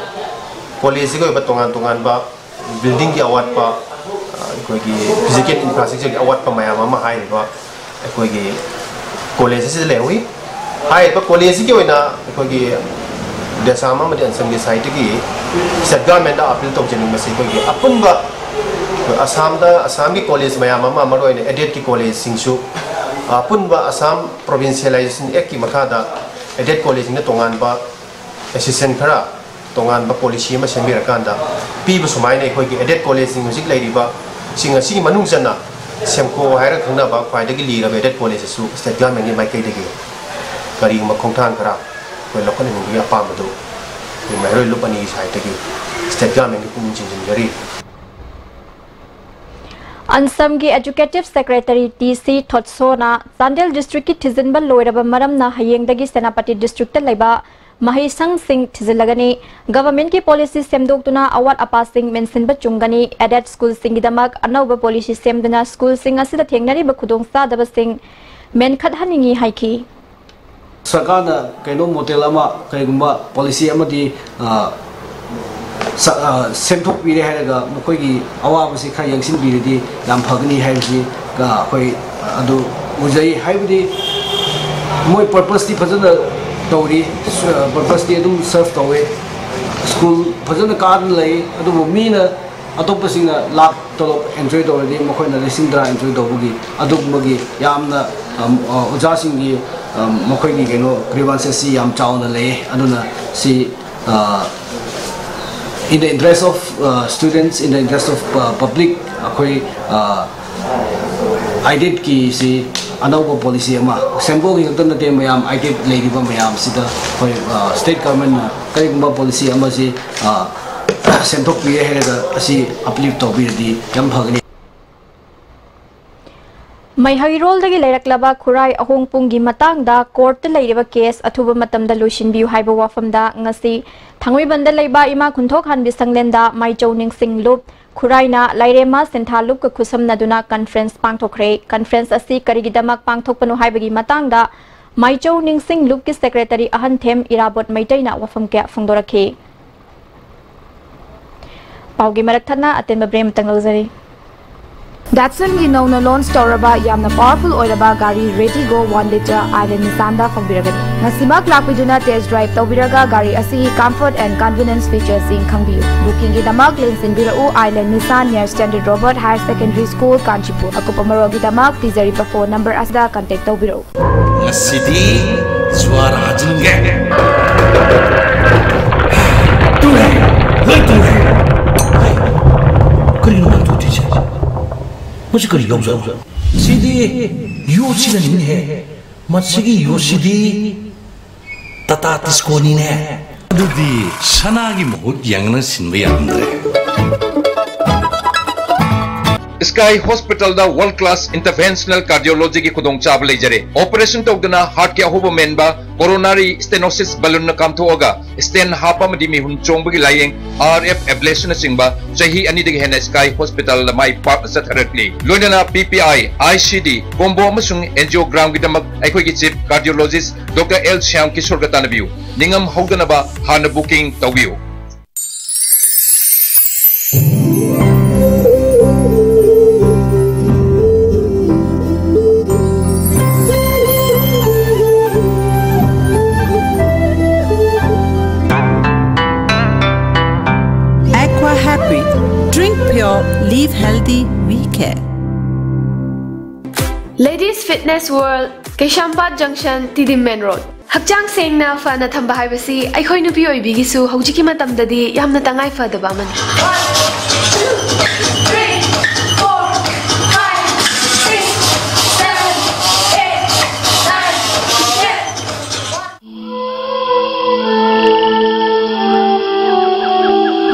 ꯀꯣꯂꯦꯖꯁꯤꯒꯤ ꯑꯣꯏꯕ ꯇꯣꯉꯥꯟ ꯇꯣꯉꯥꯟꯕ ꯕꯤꯜꯗꯤꯡꯒꯤ ꯑꯋꯥꯠꯄ, ꯑꯩꯈꯣꯏꯒꯤ ꯐꯤꯖꯤꯀꯦꯜ ꯏꯟꯐ꯭ꯔꯥꯁ꯭ꯇ꯭ꯔꯛꯆꯔꯒꯤ ꯑꯋꯥꯠꯄ ꯃꯌꯥꯝ ꯑꯃ ꯍꯥꯏꯔꯤꯕ ꯑꯩꯈꯣꯏꯒꯤ ꯀꯣꯂꯦꯖ ꯑꯁꯤꯗ ꯂꯩꯍꯧꯏ꯫ ꯍꯥꯏꯔꯤꯕ ꯀꯣꯂꯦꯖꯁꯤꯒꯤ ꯑꯣꯏꯅ ꯑꯩꯈꯣꯏꯒꯤ ꯑꯁꯥꯝ ꯑꯃꯗꯤ ꯑꯟꯁꯝꯒꯤ ꯁꯥꯏꯠꯇꯒꯤ ꯁ꯭ꯇꯦꯠ ꯒꯚꯔꯟꯃꯦꯟꯗ ꯑꯄꯤꯜ ꯇꯧꯖꯅꯤꯡꯕꯁꯤ ꯑꯩꯈꯣꯏꯒꯤ ꯑꯄꯨꯟꯕ ꯑꯁꯥꯝꯗ, ꯑꯁꯥꯝꯒꯤ ꯀꯣꯂꯦꯖ ꯃꯌꯥꯝ ꯑꯃ, ꯃꯔꯨꯑꯣꯏꯅ ꯑꯦꯗꯦꯗꯀꯤ ꯀꯣꯂꯦꯖꯁꯤꯡꯁꯨ ꯑꯄꯨꯟꯕ ꯑꯁꯥꯝ ꯄ꯭ꯔꯣꯚꯤꯟꯁꯤꯌꯦꯂꯥꯏꯖꯦꯁꯟ ꯑꯦꯛꯀꯤ ꯃꯈꯥꯗ ꯑꯦꯗꯦꯗ ꯀꯣꯂꯦꯖꯁꯤꯡꯗ ꯇꯣꯉꯥꯟꯕ ꯑꯦꯁꯤꯁꯇꯦꯟ ꯈꯔ ꯇꯣꯉꯥꯟꯕ ꯄꯣꯂꯤꯁꯤ ꯑꯃ ꯁꯦꯝꯕꯤꯔꯀꯥꯟꯗ ꯄꯤꯕ ꯁꯨꯃꯥꯏꯅ ꯑꯩꯈꯣꯏꯒꯤ ꯑꯦꯗꯦꯗ ꯀꯣꯂꯦꯖꯁꯤꯡ ꯍꯧꯖꯤꯛ ꯂꯩꯔꯤꯕ ꯁꯤꯡ ꯑꯁꯤꯒꯤ ꯃꯅꯨꯡ ꯆꯟꯅ ꯁꯦꯝꯀꯣ ꯍꯥꯏꯔꯒ ꯈꯪꯅꯕ ꯈ꯭ꯋꯥꯏꯗꯒꯤ ꯂꯤꯔꯕ ꯑꯦꯗꯦꯗ ꯀꯣꯂꯦꯖ ꯑꯁꯨ ꯁ꯭ꯇꯦꯠ ꯒꯚꯔꯟꯃꯦꯟꯒꯤ ꯃꯥꯏꯀꯩꯗꯒꯤ ꯀꯔꯤꯒꯨꯝꯕ ꯈꯣꯡꯊꯥꯡ ꯈꯔ ꯑꯩꯈꯣꯏ ꯂꯧꯈꯠꯍꯟꯅꯤꯡꯕꯒꯤ ꯑꯄꯥꯝꯕꯗꯨ ꯑꯩꯈꯣꯏ ꯃꯍꯩꯔꯣꯏ ꯂꯨꯞ ꯑꯅꯤꯒꯤ ꯁꯥꯏꯠꯇꯒꯤ ꯁ꯭ꯇꯦꯠ ꯒꯚꯔꯟꯃꯦꯟꯒꯤ ꯄꯨꯛꯅꯤꯡ ꯆꯤꯡꯁꯤꯟꯖꯔꯤ꯫ ꯑꯟꯁꯝꯒꯤ ꯑꯦꯖꯨꯀꯦꯇꯤꯚ ꯁꯦꯀ꯭ꯔꯦꯇꯔꯤ ꯇꯤ ꯁꯤ ꯊꯣꯠꯁꯣꯅ ꯆꯥꯟꯗꯦꯜ ꯗꯤꯁꯇ꯭ꯔꯤꯛꯀꯤ ꯊꯤꯖꯤꯟꯕ ꯂꯣꯏꯔꯕ ꯃꯔꯝꯅ ꯍꯌꯦꯡꯗꯒꯤ ꯁꯦꯅꯥꯄꯇꯤ ꯗꯤꯁꯇ꯭ꯔꯤꯛꯇ ꯂꯩꯕ ꯃꯍꯩꯁꯪꯁꯤꯡ ꯊꯤꯖꯤꯜꯂꯒꯅꯤ꯫ ꯒꯚꯔꯟꯃꯦꯟꯠꯀꯤ ꯄꯣꯂꯤꯁꯤ ꯁꯦꯝꯗꯣꯛꯇꯨꯅ ꯑꯋꯥꯠ ꯑꯄꯥꯁꯤꯡ ꯃꯦꯟꯁꯤꯟꯕ ꯆꯨꯝꯒꯅꯤ꯫ ꯑꯦꯗꯦꯗ ꯁ꯭ꯀꯨꯜꯁꯤꯡꯒꯤꯗꯃꯛ ꯑꯅꯧꯕ ꯄꯣꯂꯤꯁꯤ ꯁꯦꯝꯗꯨꯅ ꯁ꯭ꯀꯨꯜꯁꯤꯡ ꯑꯁꯤꯗ ꯊꯦꯡꯅꯔꯤꯕ ꯈꯨꯗꯣꯡꯆꯥꯗꯕꯁꯤꯡ ꯃꯦꯟꯈꯠꯍꯟꯅꯤꯡꯏ ꯍꯥꯏꯈꯤ꯫ ꯁꯔꯀꯥꯔꯅ ꯀꯩꯅꯣ ꯃꯣꯗꯦꯜ ꯑꯃ, ꯀꯩꯒꯨꯝꯕ ꯄꯣꯂꯤꯁꯤ ꯑꯃꯗꯤ, ꯑ, ꯁ-, ꯑ, ꯁꯦꯝꯗꯣꯛꯄꯤꯔꯦ ꯍꯥꯏꯔꯒ ꯃꯈꯣꯏꯒꯤ ꯑꯋꯥꯕꯁꯤ ꯈꯔ ꯌꯦꯡꯁꯤꯟꯕꯤꯔꯗꯤ ꯌꯥꯝ ꯐꯒꯅꯤ ꯍꯥꯏꯕꯁꯤ, ꯑ, ꯑꯩꯈꯣꯏ ꯑꯗꯨ ꯎꯖꯩ꯫ ꯍꯥꯏꯕꯗꯤ ꯃꯣꯏ ꯄꯔꯄꯁꯇꯤ ꯐꯖꯅ ꯇꯧꯔꯤ, ꯄꯔꯄꯁꯇꯤ ꯑꯗꯨꯝ ꯁꯔꯚ ꯇꯧꯋꯦ, ꯁ꯭ꯀꯨꯜ ꯐꯖꯅ ꯀꯥꯗꯨꯅ ꯂꯩ, ꯑꯗꯨꯕꯨ ꯃꯤꯅ, ꯑꯇꯣꯞꯄꯁꯤꯡꯅ ꯂꯥꯛ ꯇꯔꯨꯛ ꯑꯦꯟꯖꯣꯏ ꯇꯧꯔꯗꯤ ꯃꯈꯣꯏꯅ ꯂꯤꯁꯤꯡ ꯇꯔꯥ ꯑꯦꯟꯖꯣꯏ ꯇꯧꯕꯒꯤ ꯑꯗꯨꯒꯨꯝꯕꯒꯤ ꯌꯥꯝꯅ, ꯑꯝ, ꯑ, ꯑꯣꯖꯥꯁꯤꯡꯒꯤ, ꯑꯝ, ꯃꯈꯣꯏꯒꯤ ꯀꯩꯅꯣ ꯒ꯭ꯔꯤꯚꯥꯟꯁꯦꯁꯁꯤ ꯌꯥꯝ ꯆꯥꯎꯅ ꯂꯩꯌꯦ꯫ ꯑꯗꯨꯅ ꯁꯤ, ꯑ, in the interest of, ꯑ, students, in the interest of, ꯑ, public, ꯑꯩꯈꯣꯏ, ꯑ, ꯑꯦꯗꯦꯗꯀꯤꯁꯤ ꯑꯅꯧꯕ ꯄꯣꯂꯤꯁꯤ ꯑꯃ, ꯁꯦꯝꯗꯣꯛꯈꯤ ꯈꯛꯇ ꯅꯠꯇꯦ, ꯃꯌꯥꯝ ꯑꯦꯗꯦꯗ ꯂꯩꯔꯤꯕ ꯃꯌꯥꯝꯁꯤꯗ ꯑꯩꯈꯣꯏ, ꯑ, ꯁ꯭ꯇꯦꯠ ꯒꯚꯔꯟꯃꯦꯟꯠꯅ ꯀꯔꯤꯒꯨꯝꯕ ꯄꯣꯂꯤꯁꯤ ꯑꯃꯁꯤ, ꯑ, ꯁꯦꯝꯗꯣꯛꯄꯤꯔꯦ ꯍꯥꯏꯔꯒ ꯑꯁꯤ ꯑꯞꯂꯤꯐ ꯇꯧꯕꯤꯔꯗꯤ ꯌꯥꯝ ꯐꯒꯅꯤ꯫ ꯃꯩꯍꯩꯔꯣꯜꯗꯒꯤ ꯂꯩꯔꯛꯂꯕ ꯈꯨꯔꯥꯏ ꯑꯍꯣꯡꯄꯨꯡꯒꯤ ꯃꯇꯥꯡꯗ ꯀꯣꯔꯠꯇ ꯂꯩꯔꯤꯕ ꯀꯦꯁ ꯑꯊꯨꯕ ꯃꯇꯝꯗ ꯂꯣꯏꯁꯤꯟꯕꯤꯌꯨ ꯍꯥꯏꯕ ꯋꯥꯐꯝꯗ ꯉꯁꯤ ꯊꯥꯡꯃꯩꯕꯟꯗ ꯂꯩꯕ ꯏꯃꯥ ꯈꯨꯟꯊꯣꯛ ꯍꯥꯟꯕꯤ ꯁꯪꯂꯦꯟꯗ ꯃꯥꯏꯆꯧ ꯅꯤꯡꯁꯤꯡ ꯂꯨꯞ, ꯈꯨꯔꯥꯏꯅ ꯂꯥꯏꯔꯦꯝꯃ ꯁꯦꯟꯊꯥ ꯂꯨꯞꯀ ꯈꯨꯠꯁꯝꯅꯗꯨꯅ ꯀꯟꯐ꯭ꯔꯦꯟꯁ ꯄꯥꯡꯊꯣꯛꯈ꯭ꯔꯦ꯫ ꯀꯟꯐ꯭ꯔꯦꯟꯁ ꯑꯁꯤ ꯀꯔꯤꯒꯤꯗꯃꯛ ꯄꯥꯡꯊꯣꯛꯄꯅꯣ ꯍꯥꯏꯕꯒꯤ ꯃꯇꯥꯡꯗ ꯃꯥꯏꯆꯧ ꯅꯤꯡꯁꯤꯡ ꯂꯨꯞꯀꯤ ꯁꯦꯀ꯭ꯔꯦꯇꯔꯤ ꯑꯍꯟꯊꯦꯝ ꯏꯔꯥꯕꯣꯠ ꯃꯩꯇꯩꯅ ꯋꯥꯐꯝ ꯀꯌꯥ ꯐꯣꯡꯗꯣꯔꯛꯈꯤ꯫ ꯄꯥꯎꯒꯤ ꯃꯔꯛ ꯊꯠꯅ ꯑꯇꯦꯟꯕ ꯕ꯭ꯔꯦꯛ ꯑꯃꯇꯪ ꯂꯧꯖꯔꯤ꯫ Datsunꯒꯤ ꯅꯧꯅ ꯂꯣꯟꯆ ꯇꯧꯔꯕ ꯌꯥꯝꯅ ꯄꯥꯋꯔꯐꯨꯜ ꯑꯣꯏꯔꯕ ꯒꯥꯔꯤ Retigo one litre Island Nissanꯗ ꯐꯪꯕꯤꯔꯒꯅꯤ꯫ ꯉꯁꯤꯃꯛ ꯂꯥꯛꯄꯤꯗꯨꯅ ꯇꯦꯁ ꯗ꯭ꯔꯥꯏꯚ ꯇꯧꯕꯤꯔꯒ ꯒꯥꯔꯤ ꯑꯁꯤꯒꯤ ꯀꯝꯐꯔꯠ ꯑꯦꯟ ꯀꯟꯚꯤꯅꯦꯟꯁ ꯐꯤꯆꯔꯁꯤꯡ ꯈꯪꯕꯤꯌꯨ꯫ ꯕꯨꯀꯤꯡꯒꯤꯗꯃꯛ ꯂꯦꯡꯁꯤꯟꯕꯤꯔꯛꯎ Island Nissan near Standard Robert Higher Secondary School, Kanchipur꯫ ꯑꯀꯨꯞꯄ ꯃꯔꯣꯜꯒꯤꯗꯃꯛ ꯄꯤꯖꯔꯤꯕ ꯐꯣꯟ ꯅꯝꯕꯔ ꯑꯁꯤꯗ ꯀꯟꯇꯦꯛ ꯇꯧꯕꯤꯔꯛꯎ꯫ ꯉꯁꯤꯗꯤ ꯖ꯭ꯋꯥꯔ ꯍꯥꯖꯤꯟꯒꯦ꯫ ꯇꯨꯔꯦ, ꯂꯣꯏ ꯇꯨꯔꯦ꯫ ꯍꯩ, ꯀꯔꯤꯅꯣ ꯃꯥ ꯇꯨꯗ꯭ꯔꯤꯁꯦ? ꯃꯁꯤ ꯀꯔꯤ ꯌꯥꯎꯖꯥꯠꯅꯣ? ꯁꯤꯗꯤ ꯌꯣꯠꯁꯤꯅꯅꯤꯅꯦꯍꯦ꯫ ꯃꯁꯤꯒꯤ ꯌꯣꯠꯁꯤꯗꯤ ꯇꯥꯇꯥ ꯇꯤꯁꯀꯣꯅꯤꯅꯦ꯫ ꯑꯗꯨꯗꯤ ꯁꯅꯥꯒꯤ ꯃꯍꯨꯠ ꯌꯦꯡꯅ ꯁꯤꯟꯕ ꯌꯥꯔꯝꯗ꯭ꯔꯦ꯫ Sky Hospitalꯗ world class interventional cardiologyꯒꯤ ꯈꯨꯗꯣꯡꯆꯥꯕ ꯂꯩꯖꯔꯦ꯫ Operation ꯇꯧꯗꯅ heartꯀꯤ ꯑꯍꯣꯕ ꯃꯦꯟꯕ, coronary stenosis balloonꯅ ꯀꯥꯝꯊꯣꯛꯑꯒ stent ꯍꯥꯞꯄ ꯑꯃꯗꯤ ꯃꯤꯍꯨꯟ ꯆꯣꯡꯕꯒꯤ ꯂꯥꯌꯦꯡ, RF ablationꯅꯆꯤꯡꯕ ꯆꯍꯤ ꯑꯅꯤꯗꯒꯤ ꯍꯦꯟꯅ Sky Hospitalꯗ ꯃꯥꯏ ꯄꯥꯛꯅ ꯆꯠꯊꯔꯛꯂꯤ꯫ ꯂꯣꯏꯅꯅ PPI, ICD, combo ꯑꯃꯁꯨꯡ angiogramꯒꯤꯗꯃꯛ ꯑꯩꯈꯣꯏꯒꯤ chief cardiologist Doctor L Shyam ꯀꯤꯁꯣꯔꯒ ꯇꯥꯟꯅꯕꯤꯌꯨ꯫ ꯅꯤꯡꯉꯝ ꯍꯧꯗꯅꯕ ꯍꯥꯟꯅ booking ꯇꯧꯕꯤꯌꯨ꯫ Aqua Happy. Drink pure, live healthy, we care. Ladies Fitness World, Keishampat Junction, Tidim Main Road. ꯍꯛꯆꯥꯡ ꯁꯦꯡꯅ ꯐꯅ ꯊꯝꯕ ꯍꯥꯏꯕꯁꯤ ꯑꯩꯈꯣꯏ ꯅꯨꯄꯤ ꯑꯣꯏꯕꯤꯒꯤꯁꯨ ꯍꯧꯖꯤꯛꯀꯤ ꯃꯇꯝꯗꯗꯤ ꯌꯥꯝꯅ ꯇꯉꯥꯏ ꯐꯗꯕ ꯑꯃꯅꯤ꯫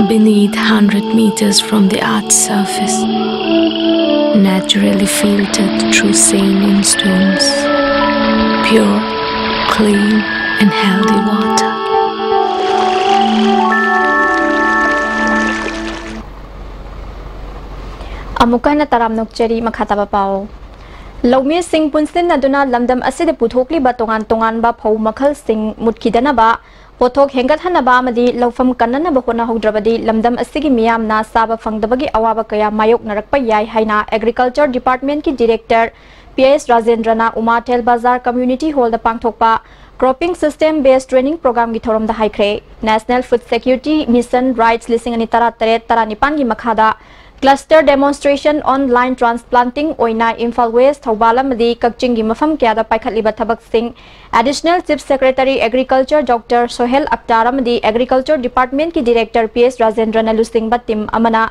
Beneath hundred meters from the earth's surface, naturally filtered through saline stones, pure, clean, and healthy water. ꯑꯃꯨꯛꯀ ꯍꯟꯅ ꯇꯔꯥꯝꯅ ꯑꯣꯛꯆꯔꯤ꯫ ꯃꯈꯥ ꯇꯥꯕ ꯄꯥꯎ꯫ ꯂꯧꯃꯤꯁꯤꯡ ꯄꯨꯟꯁꯤꯟꯅꯗꯨꯅ ꯂꯝꯗꯝ ꯑꯁꯤꯗ ꯄꯨꯊꯣꯛꯂꯤꯕ ꯇꯣꯉꯥꯟ ꯇꯣꯉꯥꯟꯕ ꯐꯧ ꯃꯈꯜꯁꯤꯡ ꯃꯨꯠꯈꯤꯗꯅꯕ ꯄꯣꯠꯊꯣꯛ ꯍꯦꯟꯒꯠꯍꯟꯅꯕ ꯑꯃꯗꯤ ꯂꯧꯐꯝ ꯀꯟꯅꯅꯕ ꯍꯣꯠꯅꯍꯧꯗ꯭ꯔꯕꯗꯤ ꯂꯝꯗꯝ ꯑꯁꯤꯒꯤ ꯃꯤꯌꯥꯝꯅ ꯆꯥꯕ ꯐꯪꯗꯕꯒꯤ ꯑꯋꯥꯕ ꯀꯌꯥ ꯃꯥꯌꯣꯛꯅꯔꯛꯄ ꯌꯥꯏ ꯍꯥꯏꯅ Agriculture Department ꯀꯤ Director P S ꯔꯥꯖꯦꯟꯗ꯭ꯔꯅ ꯎꯃꯥꯊꯦꯜ ꯕꯖꯥꯔ Community Hall ꯗ ꯄꯥꯡꯊꯣꯛꯄ Cropping System Based Training Program ꯒꯤ ꯊꯧꯔꯝꯗ ꯍꯥꯏꯈ꯭ꯔꯦ꯫ National Food Security Mission Rights ꯂꯤꯁꯤꯡ ꯑꯅꯤ ꯇꯔꯥꯇꯔꯦꯠ ꯇꯔꯥꯅꯤꯄꯥꯟꯒꯤ ꯃꯈꯥꯗ Cluster Demonstration on Line Transplanting ꯑꯣꯏꯅ ꯏꯝꯐꯥꯜ ꯋꯦꯁ, ꯊꯧꯕꯥꯜ ꯑꯃꯗꯤ ꯀꯛꯆꯤꯡꯒꯤ ꯃꯐꯝ ꯀꯌꯥꯗ ꯄꯥꯏꯈꯠꯂꯤꯕ ꯊꯕꯛꯁꯤꯡ Additional Chief Secretary Agriculture Doctor Sohail ꯑꯛꯇꯥꯔ ꯑꯃꯗꯤ Agriculture Department ꯀꯤ Director P S ꯔꯥꯖꯦꯟꯗ꯭ꯔꯅ ꯂꯨꯆꯤꯡꯕ team ꯑꯃꯅ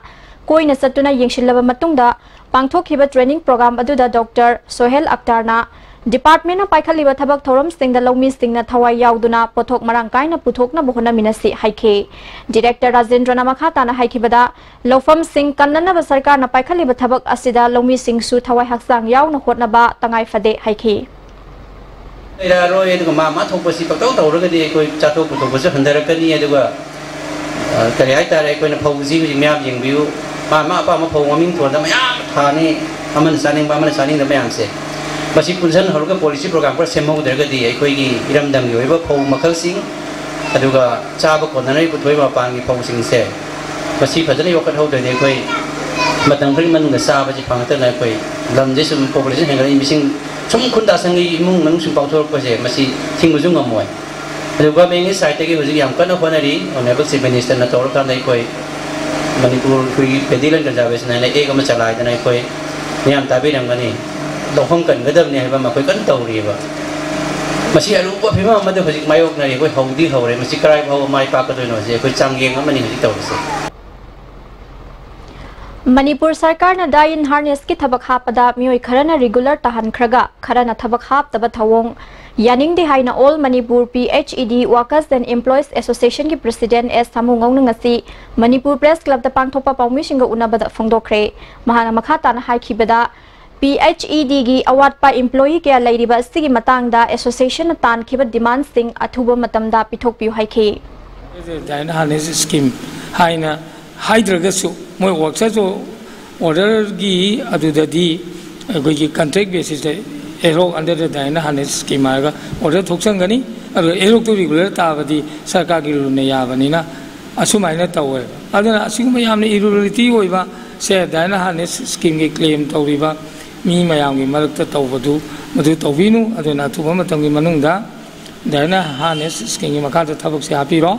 ꯀꯣꯏꯅ ꯆꯠꯇꯨꯅ ꯌꯦꯡꯁꯤꯜꯂꯕ ꯃꯇꯨꯡꯗ ꯄꯥꯡꯊꯣꯛꯈꯤꯕ training program ꯑꯗꯨꯗ Doctor ꯁꯣꯍꯦꯜ ꯑꯛꯇꯥꯔꯅ department ꯅ ꯄꯥꯏꯈꯠꯂꯤꯕ ꯊꯕꯛ ꯊꯧꯔꯝꯁꯤꯡꯗ ꯂꯧꯃꯤꯁꯤꯡꯅ ꯊꯋꯥꯏ ꯌꯥꯎꯗꯨꯅ ꯄꯣꯠꯊꯣꯛ ꯃꯔꯥꯡ ꯀꯥꯏꯅ ꯄꯨꯊꯣꯛꯅꯕ ꯍꯣꯠꯅꯃꯤꯟꯅꯁꯤ ꯍꯥꯏꯈꯤ꯫ Director ꯔꯥꯖꯦꯟꯗ꯭ꯔꯅ ꯃꯈꯥ ꯇꯥꯅ ꯍꯥꯏꯈꯤꯕꯗ, ꯂꯧꯐꯝꯁꯤꯡ ꯀꯟꯅꯅꯕ ꯁꯔꯀꯥꯔꯅ ꯄꯥꯏꯈꯠꯂꯤꯕ ꯊꯕꯛ ꯑꯁꯤꯗ ꯂꯧꯃꯤꯁꯤꯡꯁꯨ ꯊꯋꯥꯏ ꯍꯛꯆꯥꯡ ꯌꯥꯎꯅ ꯍꯣꯠꯅꯕ ꯇꯉꯥꯏ ꯐꯗꯦ ꯍꯥꯏꯈꯤ꯫ ꯂꯩꯔꯛꯑꯔꯣꯏ꯫ ꯑꯗꯨꯒ ꯃꯥ ꯃꯥ ꯊꯣꯛꯄꯁꯤ ꯄꯪꯇꯧ ꯇꯧꯔꯒꯗꯤ ꯑꯩꯈꯣꯏ ꯆꯥꯊꯣꯛ ꯄꯨꯊꯣꯛꯄꯁꯨ ꯍꯟꯊꯔꯛꯀꯅꯤ꯫ ꯑꯗꯨꯒ, ꯑ, ꯀꯔꯤ ꯍꯥꯏꯇꯥꯔꯦ, ꯑꯩꯈꯣꯏꯅ ꯐꯧꯁꯤ ꯍꯧꯖꯤꯛ ꯃꯌꯥꯝ ꯌꯦꯡꯕꯤꯌꯨ, ꯃꯥ ꯃꯥ ꯑꯄꯥꯝꯕ ꯐꯧ ꯃꯃꯤꯡ ꯊꯣꯟꯗ ꯃꯌꯥꯝ ꯊꯥꯅꯤ, ꯑꯃꯅ ꯆꯥꯅꯤꯡꯕ ꯑꯃꯅ ꯆꯥꯅꯤꯡꯗꯕ ꯃꯌꯥꯝꯁꯦ꯫ ꯃꯁꯤ ꯄꯨꯟꯁꯤꯟꯍꯧꯔꯒ policy program ꯈꯔ ꯁꯦꯝꯍꯧꯗ꯭ꯔꯒꯗꯤ ꯑꯩꯈꯣꯏꯒꯤ ꯏꯔꯝꯗꯝꯒꯤ ꯑꯣꯏꯕ ꯐꯧ ꯃꯈꯜꯁꯤꯡ, ꯑꯗꯨꯒ ꯆꯥꯕ ꯀꯣꯟꯅꯅꯕ ꯄꯨꯊꯣꯛꯏꯕ ꯃꯄꯥꯟꯒꯤ ꯐꯧꯁꯤꯡꯁꯦ, ꯃꯁꯤ ꯐꯖꯅ ꯌꯣꯛꯈꯠꯍꯧꯗ꯭ꯔꯗꯤ ꯑꯩꯈꯣꯏ ꯃꯇꯝ ꯈꯔꯒꯤ ꯃꯅꯨꯡꯗ ꯆꯥꯕꯁꯤ ꯐꯪꯉꯛꯇꯅ ꯑꯩꯈꯣꯏ ꯂꯝꯁꯦ ꯁꯨꯝ population ꯍꯦꯟꯒꯠꯂꯛꯏ, ꯃꯤꯁꯤꯡ ꯁꯨꯝ ꯈꯨꯟꯗꯥ ꯁꯪꯒꯤ ꯏꯃꯨꯡ ꯃꯅꯨꯡ ꯁꯨꯝ ꯄꯥꯎꯊꯣꯔꯛꯄꯁꯦ ꯃꯁꯤ ꯊꯤꯡꯕꯁꯨ ꯉꯝꯃꯣꯏ꯫ ꯑꯗꯨ government ꯀꯤ side ꯇꯒꯤ ꯍꯧꯖꯤꯛ ꯌꯥꯝ ꯀꯟꯅ ꯍꯣꯠꯅꯔꯤ꯫ Honourable Chief Minister ꯅ ꯇꯧꯔꯀꯥꯟꯗ ꯑꯩꯈꯣꯏ ꯃꯅꯤꯄꯨꯔ ꯑꯩꯈꯣꯏꯒꯤ Paddy Land Conservation ꯍꯥꯏꯅ act ꯑꯃ ꯆꯂꯥꯏꯗꯅ ꯑꯩꯈꯣꯏ ꯃꯌꯥꯝ ꯇꯥꯕꯤꯔꯝꯒꯅꯤ꯫ ꯂꯧꯐꯝ ꯀꯟꯒꯗꯕꯅꯤ ꯍꯥꯏꯕ ꯑꯃ ꯑꯩꯈꯣꯏ ꯀꯟꯅ ꯇꯧꯔꯤꯑꯕ꯫ ꯃꯁꯤ ꯑꯔꯨꯕ ꯐꯤꯕꯝ ꯑꯃꯗ ꯍꯧꯖꯤꯛ ꯃꯥꯌꯣꯛꯅꯔꯤ꯫ ꯑꯩꯈꯣꯏ ꯍꯧꯗꯤ ꯍꯧꯔꯦ, ꯃꯁꯤ ꯀꯔꯥꯏ ꯐꯥꯎꯕ ꯃꯥꯏ ꯄꯥꯛꯀꯗꯣꯏꯅꯣ ꯍꯧꯖꯤꯛ ꯑꯩꯈꯣꯏ ꯆꯥꯡꯌꯦꯡ ꯑꯃꯅꯤ ꯍꯧꯖꯤꯛ ꯇꯧꯔꯤꯁꯦ꯫ ꯃꯅꯤꯄꯨꯔ ꯁꯔꯀꯥꯔꯅ die in harness ꯀꯤ ꯊꯕꯛ ꯍꯥꯞꯄꯗ ꯃꯤꯑꯣꯏ ꯈꯔꯅ regular ꯇꯥꯍꯟꯈ꯭ꯔꯒ ꯈꯔꯅ ꯊꯕꯛ ꯍꯥꯞꯇꯕ ꯊꯧꯑꯣꯡ ꯌꯥꯅꯤꯡꯗꯦ ꯍꯥꯏꯅ All Manipur P H E D Workers and Employees Association ꯒꯤ President S ꯁꯥꯃꯨꯉꯧꯅ ꯉꯁꯤ ꯃꯅꯤꯄꯨꯔ Press Club ꯇ ꯄꯥꯡꯊꯣꯛꯄ ꯄꯥꯎꯃꯤꯁꯤꯡꯒ ꯎꯅꯕꯗ ꯐꯣꯡꯗꯣꯛꯈ꯭ꯔꯦ꯫ ꯃꯍꯥꯛꯅ ꯃꯈꯥ ꯇꯥꯅ ꯍꯥꯏꯈꯤꯕꯗ, P H E D ꯒꯤ ꯑꯋꯥꯠꯄ employee ꯀꯌꯥ ꯂꯩꯔꯤꯕ ꯑꯁꯤꯒꯤ ꯃꯇꯥꯡꯗ association ꯅ ꯇꯥꯟꯈꯤꯕ demand ꯁꯤꯡ ꯑꯊꯨꯕ ꯃꯇꯝꯗ ꯄꯤꯊꯣꯛꯄꯤꯌꯨ ꯍꯥꯏꯈꯤ꯫ Die in harness scheme ꯍꯥꯏꯅ ꯍꯥꯏꯗ꯭ꯔꯒꯁꯨ, ꯃꯣꯏ work order ꯒꯤ ꯑꯗꯨꯗꯗꯤ ꯑꯩꯈꯣꯏꯒꯤ contract basis ꯇ ad hoc under the die in harness scheme ꯍꯥꯏꯔꯒ order ꯊꯣꯛꯆꯟꯒꯅꯤ꯫ ꯑꯗꯨꯒ ꯑꯦꯔꯣꯛꯇꯨ ꯔꯤꯒꯨꯂꯔ ꯇꯥꯕꯗꯤ ꯁꯔꯀꯥꯔꯒꯤ ꯔꯨꯜꯅ ꯌꯥꯕꯅꯤꯅ ꯑꯁꯨꯃꯥꯏꯅ ꯇꯧꯋꯦꯕ꯫ ꯑꯗꯨꯅ ꯑꯁꯤꯒꯨꯝꯕ ꯌꯥꯝꯅ ꯏꯔꯤꯒꯨꯂꯔꯤꯇꯤ ꯑꯣꯏꯕ ꯁꯦ ꯗꯥꯏꯅꯥ ꯍꯥꯔꯅꯦꯁ ꯁ꯭ꯀꯤꯝꯒꯤ ꯀ꯭ꯂꯦꯝ ꯇꯧꯔꯤꯕ ꯃꯤ ꯃꯌꯥꯝꯒꯤ ꯃꯔꯛꯇ ꯇꯧꯕꯗꯨ ꯃꯗꯨ ꯇꯧꯕꯤꯅꯨ꯫ ꯑꯗꯨꯅ ꯑꯊꯨꯕ ꯃꯇꯝꯒꯤ ꯃꯅꯨꯡꯗ ꯗꯥꯏꯅꯥ ꯍꯥꯔꯅꯦꯁ ꯁ꯭ꯀꯤꯝꯒꯤ ꯃꯈꯥꯗ ꯊꯕꯛꯁꯦ ꯍꯥꯞꯄꯤꯔꯣ꯫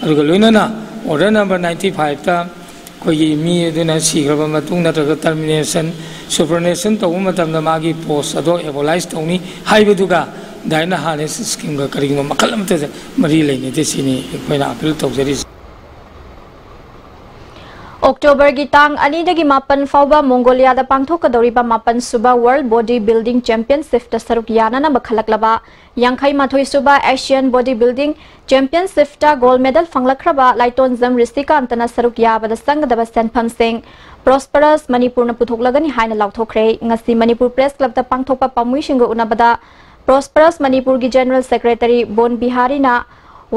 ꯑꯗꯨꯒ ꯂꯣꯏꯅꯅ ꯑꯣꯔꯗꯔ ꯅꯝꯕꯔ ꯅꯥꯏꯟꯇꯤ ꯐꯥꯏꯚꯇ ꯑꯩꯈꯣꯏꯒꯤ ꯃꯤ ꯑꯗꯨꯅ ꯁꯤꯈ꯭ꯔꯕ ꯃꯇꯨꯡ ꯅꯠꯇ꯭ꯔꯒ ꯇꯔꯃꯤꯅꯦꯁꯟ, ꯁꯨꯄꯔꯅꯦꯁꯟ ꯇꯧꯕ ꯃꯇꯝꯗ ꯃꯥꯒꯤ ꯄꯣꯁ ꯑꯗꯣ ꯑꯦꯕꯣꯂꯥꯏꯁ ꯇꯧꯅꯤ ꯍꯥꯏꯕꯗꯨꯒ ꯗꯥꯏꯅꯥ ꯍꯥꯔꯅꯦꯁ ꯁ꯭ꯀꯤꯝꯒ ꯀꯔꯤꯒꯨꯝꯕ ꯃꯈꯜ ꯑꯃꯠꯇꯗ ꯃꯔꯤ ꯂꯩꯅꯗꯦ꯫ ꯁꯤꯅꯤ ꯑꯩꯈꯣꯏꯅ ꯑꯄꯤꯜ ꯇꯧꯖꯔꯤꯁꯦ꯫ ꯑꯣꯛꯇꯣꯕꯔꯒꯤ ꯇꯥꯡ ꯑꯅꯤꯗꯒꯤ ꯃꯥꯄꯟ ꯐꯥꯎꯕ ꯃꯣꯡꯒꯣꯂꯤꯌꯥꯗ ꯄꯥꯡꯊꯣꯛꯀꯗꯧꯔꯤꯕ ꯃꯥꯄꯟ ꯁꯨꯕ ꯋꯥꯔꯜꯗ ꯕꯣꯗꯤ ꯕꯤꯜꯗꯤꯡ ꯆꯦꯝꯄꯤꯌꯟꯁꯤꯞꯇ ꯁꯔꯨꯛ ꯌꯥꯅꯅꯕ ꯈꯜꯂꯛꯂꯕ ꯌꯥꯡꯈꯩ ꯃꯥꯊꯣꯏ ꯁꯨꯕ ꯑꯦꯁꯤꯌꯥꯟ ꯕꯣꯗꯤ ꯕꯤꯜꯗꯤꯡ ꯆꯦꯝꯄꯤꯌꯟꯁꯤꯞꯇ ꯒꯣꯜꯗ ꯃꯦꯗꯜ ꯐꯪꯂꯛꯈ꯭ꯔꯕ ꯂꯥꯏꯇꯣꯟꯖꯝ ꯔꯤꯁꯤꯀꯥꯟꯇꯅ ꯁꯔꯨꯛ ꯌꯥꯕꯗ ꯆꯪꯒꯗꯕ ꯁꯦꯟꯐꯝꯁꯤꯡ ꯄ꯭ꯔꯣꯁꯄꯔꯁ ꯃꯅꯤꯄꯨꯔꯅ ꯄꯨꯊꯣꯛꯂꯒꯅꯤ ꯍꯥꯏꯅ ꯂꯥꯎꯊꯣꯛꯈ꯭ꯔꯦ꯫ ꯉꯁꯤ ꯃꯅꯤꯄꯨꯔ ꯄ꯭ꯔꯦꯁ ꯀ꯭ꯂꯕꯇ ꯄꯥꯡꯊꯣꯛꯄ ꯄꯥꯝꯃꯨꯏꯁꯤꯡꯒ ꯎꯅꯕꯗ ꯄ꯭ꯔꯣꯁꯄꯔꯁ ꯃꯅꯤꯄꯨꯔꯒꯤ ꯖꯦꯅꯔꯦꯜ ꯁꯦꯀ꯭ꯔꯦꯇꯔꯤ ꯕꯣꯟ ꯕꯤꯍꯥꯔꯤꯅ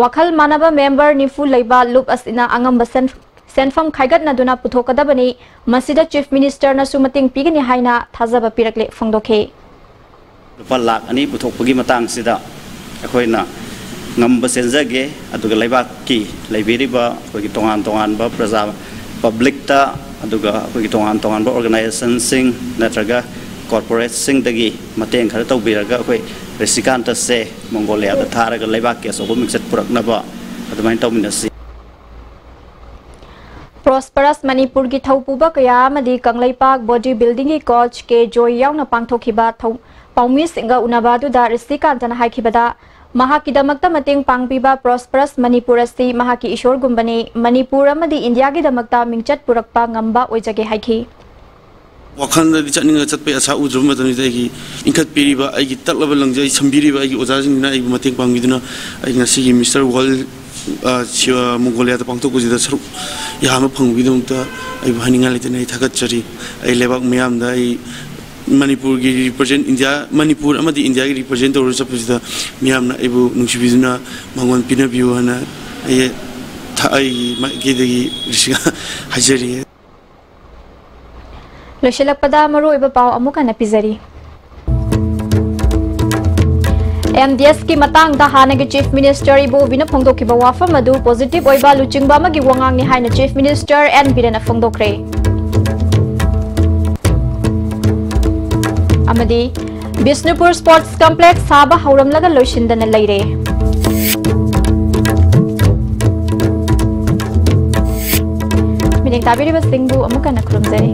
ꯋꯥꯈꯜ ꯃꯥꯟꯅꯕ ꯃꯦꯝꯕꯔ ꯅꯤꯐꯨ ꯂꯩꯕ ꯂꯨꯞ ꯑꯁꯤꯅ ꯑꯉꯝꯕ ꯁꯦꯟ-, ꯁꯦꯟꯐꯝ ꯈꯥꯏꯒꯠꯅꯗꯨꯅ ꯄꯨꯊꯣꯛꯀꯗꯕꯅꯤ꯫ ꯃꯁꯤꯗ ꯆꯤꯐ ꯃꯤꯅꯤꯁꯇꯔꯅꯁꯨ ꯃꯇꯦꯡ ꯄꯤꯒꯅꯤ ꯍꯥꯏꯅ ꯊꯥꯖꯕ ꯄꯤꯔꯛꯂꯦ ꯐꯣꯡꯗꯣꯛꯈꯤ꯫ ꯂꯨꯄꯥ ꯂꯥꯈ ꯑꯅꯤ ꯄꯨꯊꯣꯛꯄꯒꯤ ꯃꯇꯥꯡꯁꯤꯗ ꯑꯩꯈꯣꯏꯅ ꯉꯝꯕ ꯆꯦꯟꯖꯒꯦ꯫ ꯑꯗꯨꯒ ꯂꯩꯕꯥꯛꯀꯤ ꯂꯩꯕꯤꯔꯤꯕ ꯑꯩꯈꯣꯏꯒꯤ ꯇꯣꯉꯥꯟ ꯇꯣꯉꯥꯟꯕ ꯄ꯭ꯔꯖꯥ ꯄꯕ꯭ꯂꯤꯛꯇ, ꯑꯗꯨꯒ ꯑꯩꯈꯣꯏꯒꯤ ꯇꯣꯉꯥꯟ ꯇꯣꯉꯥꯟꯕ ꯑꯣꯔꯒꯅꯥꯏꯖꯦꯁꯟꯁꯤꯡ ꯅꯠꯇ꯭ꯔꯒ ꯀꯣꯔꯄꯣꯔꯦꯠꯁꯤꯡꯗꯒꯤ ꯃꯇꯦꯡ ꯈꯔ ꯇꯧꯕꯤꯔꯒ ꯑꯩꯈꯣꯏ ꯔꯤꯁꯤꯀꯥꯟꯇꯁꯦ ꯃꯣꯡꯒꯣꯂꯤꯌꯥꯗ ꯊꯥꯔꯒ ꯂꯩꯕꯥꯛꯀꯤ ꯑꯆꯧꯕ ꯃꯤꯡꯆꯠ ꯄꯨꯔꯛꯅꯕ ꯑꯗꯨꯃꯥꯏꯅ ꯇꯧꯃꯤꯟꯅꯁꯤ꯫ ꯄ꯭ꯔꯣꯁꯄꯔꯁ ꯃꯅꯤꯄꯨꯔꯒꯤ ꯊꯧꯄꯨꯕ ꯀꯌꯥ ꯑꯃꯗꯤ ꯀꯪꯂꯩꯄꯥꯛ ꯕꯣꯗꯤ ꯕꯤꯜꯗꯤꯡꯒꯤ ꯀꯣꯆ ꯀꯦ ꯖꯣꯏ ꯌꯥꯎꯅ ꯄꯥꯡꯊꯣꯛꯈꯤꯕ ꯊꯧ-, ꯄꯥꯎꯃꯤꯁꯤꯡꯒ ꯎꯅꯕ ꯑꯗꯨꯗ ꯔꯤꯁꯤꯀꯥꯟꯇꯅ ꯍꯥꯏꯈꯤꯕꯗ, ꯃꯍꯥꯛꯀꯤꯗꯃꯛꯇ ꯃꯇꯦꯡ ꯄꯥꯡꯕꯤꯕ ꯄ꯭ꯔꯣꯁꯄꯔꯁ ꯃꯅꯤꯄꯨꯔ ꯑꯁꯤ ꯃꯍꯥꯛꯀꯤ ꯏꯁꯣꯔꯒꯨꯝꯕꯅꯤ꯫ ꯃꯅꯤꯄꯨꯔ ꯑꯃꯗꯤ ꯏꯟꯗꯤꯌꯥꯒꯤꯗꯃꯛꯇ ꯃꯤꯡꯆꯠ ꯄꯨꯔꯛꯄ ꯉꯝꯕ ꯑꯣꯏꯖꯒꯦ ꯍꯥꯏꯈꯤ꯫ ꯋꯥꯈꯜꯗꯗꯤ ꯆꯠꯅꯤꯡꯉꯒ ꯆꯠꯄꯒꯤ ꯑꯁꯥ ꯎꯗ꯭ꯔꯕ ꯃꯇꯝꯁꯤꯗ, ꯑꯩꯒꯤ ꯏꯟꯈꯠꯄꯤꯔꯤꯕ, ꯑꯩꯒꯤ ꯇꯠꯂꯕ ꯂꯪꯖꯩ ꯁꯝꯕꯤꯔꯤꯕ ꯑꯩꯒꯤ ꯑꯣꯖꯥꯁꯤꯡꯁꯤꯅ ꯑꯩꯕꯨ ꯃꯇꯦꯡ ꯄꯥꯡꯕꯤꯗꯨꯅ, ꯑꯩ ꯉꯁꯤꯒꯤ ꯃꯤꯁꯇꯔ ꯋꯥꯔꯜ, ꯑ, ꯁꯤ-, ꯑ, ꯃꯣꯡꯒꯣꯂꯤꯌꯥꯗ ꯄꯥꯡꯊꯣꯛꯄꯁꯤꯗ ꯁꯔꯨꯛ ꯌꯥꯕ ꯐꯪꯕꯒꯤꯗꯃꯛꯇ ꯑꯩꯕꯨ ꯍꯥꯏꯅꯤꯡꯉꯥꯏ ꯂꯩꯇꯅ ꯑꯩ ꯊꯥꯒꯠꯆꯔꯤ꯫ ꯑꯩ ꯂꯩꯕꯥꯛ ꯃꯤꯌꯥꯝꯗ, ꯑꯩ ꯃꯅꯤꯄꯨꯔꯒꯤ ꯔꯤꯄ꯭ꯔꯖꯦꯟ, ꯏꯟꯗꯤꯌꯥ, ꯃꯅꯤꯄꯨꯔ ꯑꯃꯗꯤ ꯏꯟꯗꯤꯌꯥꯒꯤ ꯔꯤꯄ꯭ꯔꯖꯦꯟ ꯇꯧꯔꯒ ꯆꯠꯄꯁꯤꯗ ꯃꯤꯌꯥꯝꯅ ꯑꯩꯕꯨ ꯅꯨꯡꯁꯤꯕꯤꯗꯨꯅ ꯃꯥꯡꯑꯣꯟ ꯄꯤꯅꯕꯤꯌꯨ ꯍꯥꯏꯅ ꯑꯩ ꯊ-, ꯑꯩꯒꯤ ꯃꯥꯏꯀꯩꯗꯒꯤ ꯍꯥꯏꯖꯔꯤ꯫ ꯂꯣꯏꯁꯤꯜꯂꯛꯄꯗ ꯃꯔꯨꯑꯣꯏꯕ ꯄꯥꯎ ꯑꯃꯨꯛ ꯍꯟꯅ ꯄꯤꯖꯔꯤ꯫ ꯑꯦꯝ ꯗꯤ ꯑꯦꯁꯀꯤ ꯃꯇꯥꯡꯗ ꯍꯥꯟꯅꯒꯤ Chief Minister ꯏꯕꯣꯕꯤꯅ ꯐꯣꯡꯗꯣꯛꯈꯤꯕ ꯋꯥꯐꯝ ꯑꯗꯨ positive ꯑꯣꯏꯕ ꯂꯨꯆꯤꯡꯕ ꯑꯃꯒꯤ ꯋꯥꯉꯥꯡꯅꯤ ꯍꯥꯏꯅ Chief Minister ꯑꯦꯟ ꯕꯤꯔꯦꯟꯅ ꯐꯣꯡꯗꯣꯛꯈ꯭ꯔꯦ꯫ ꯑꯃꯗꯤ ꯕꯤꯁꯅꯨꯄꯨꯔ Sports Complex ꯁꯥꯕ ꯍꯧꯔꯝꯂꯒ ꯂꯣꯏꯁꯤꯟꯗꯅ ꯂꯩꯔꯦ꯫ ꯃꯤꯠꯌꯦꯡ ꯇꯥꯕꯤꯔꯤꯕꯁꯤꯡꯕꯨ ꯑꯃꯨꯛ ꯍꯟꯅ ꯈꯨꯔꯨꯝꯖꯔꯤ꯫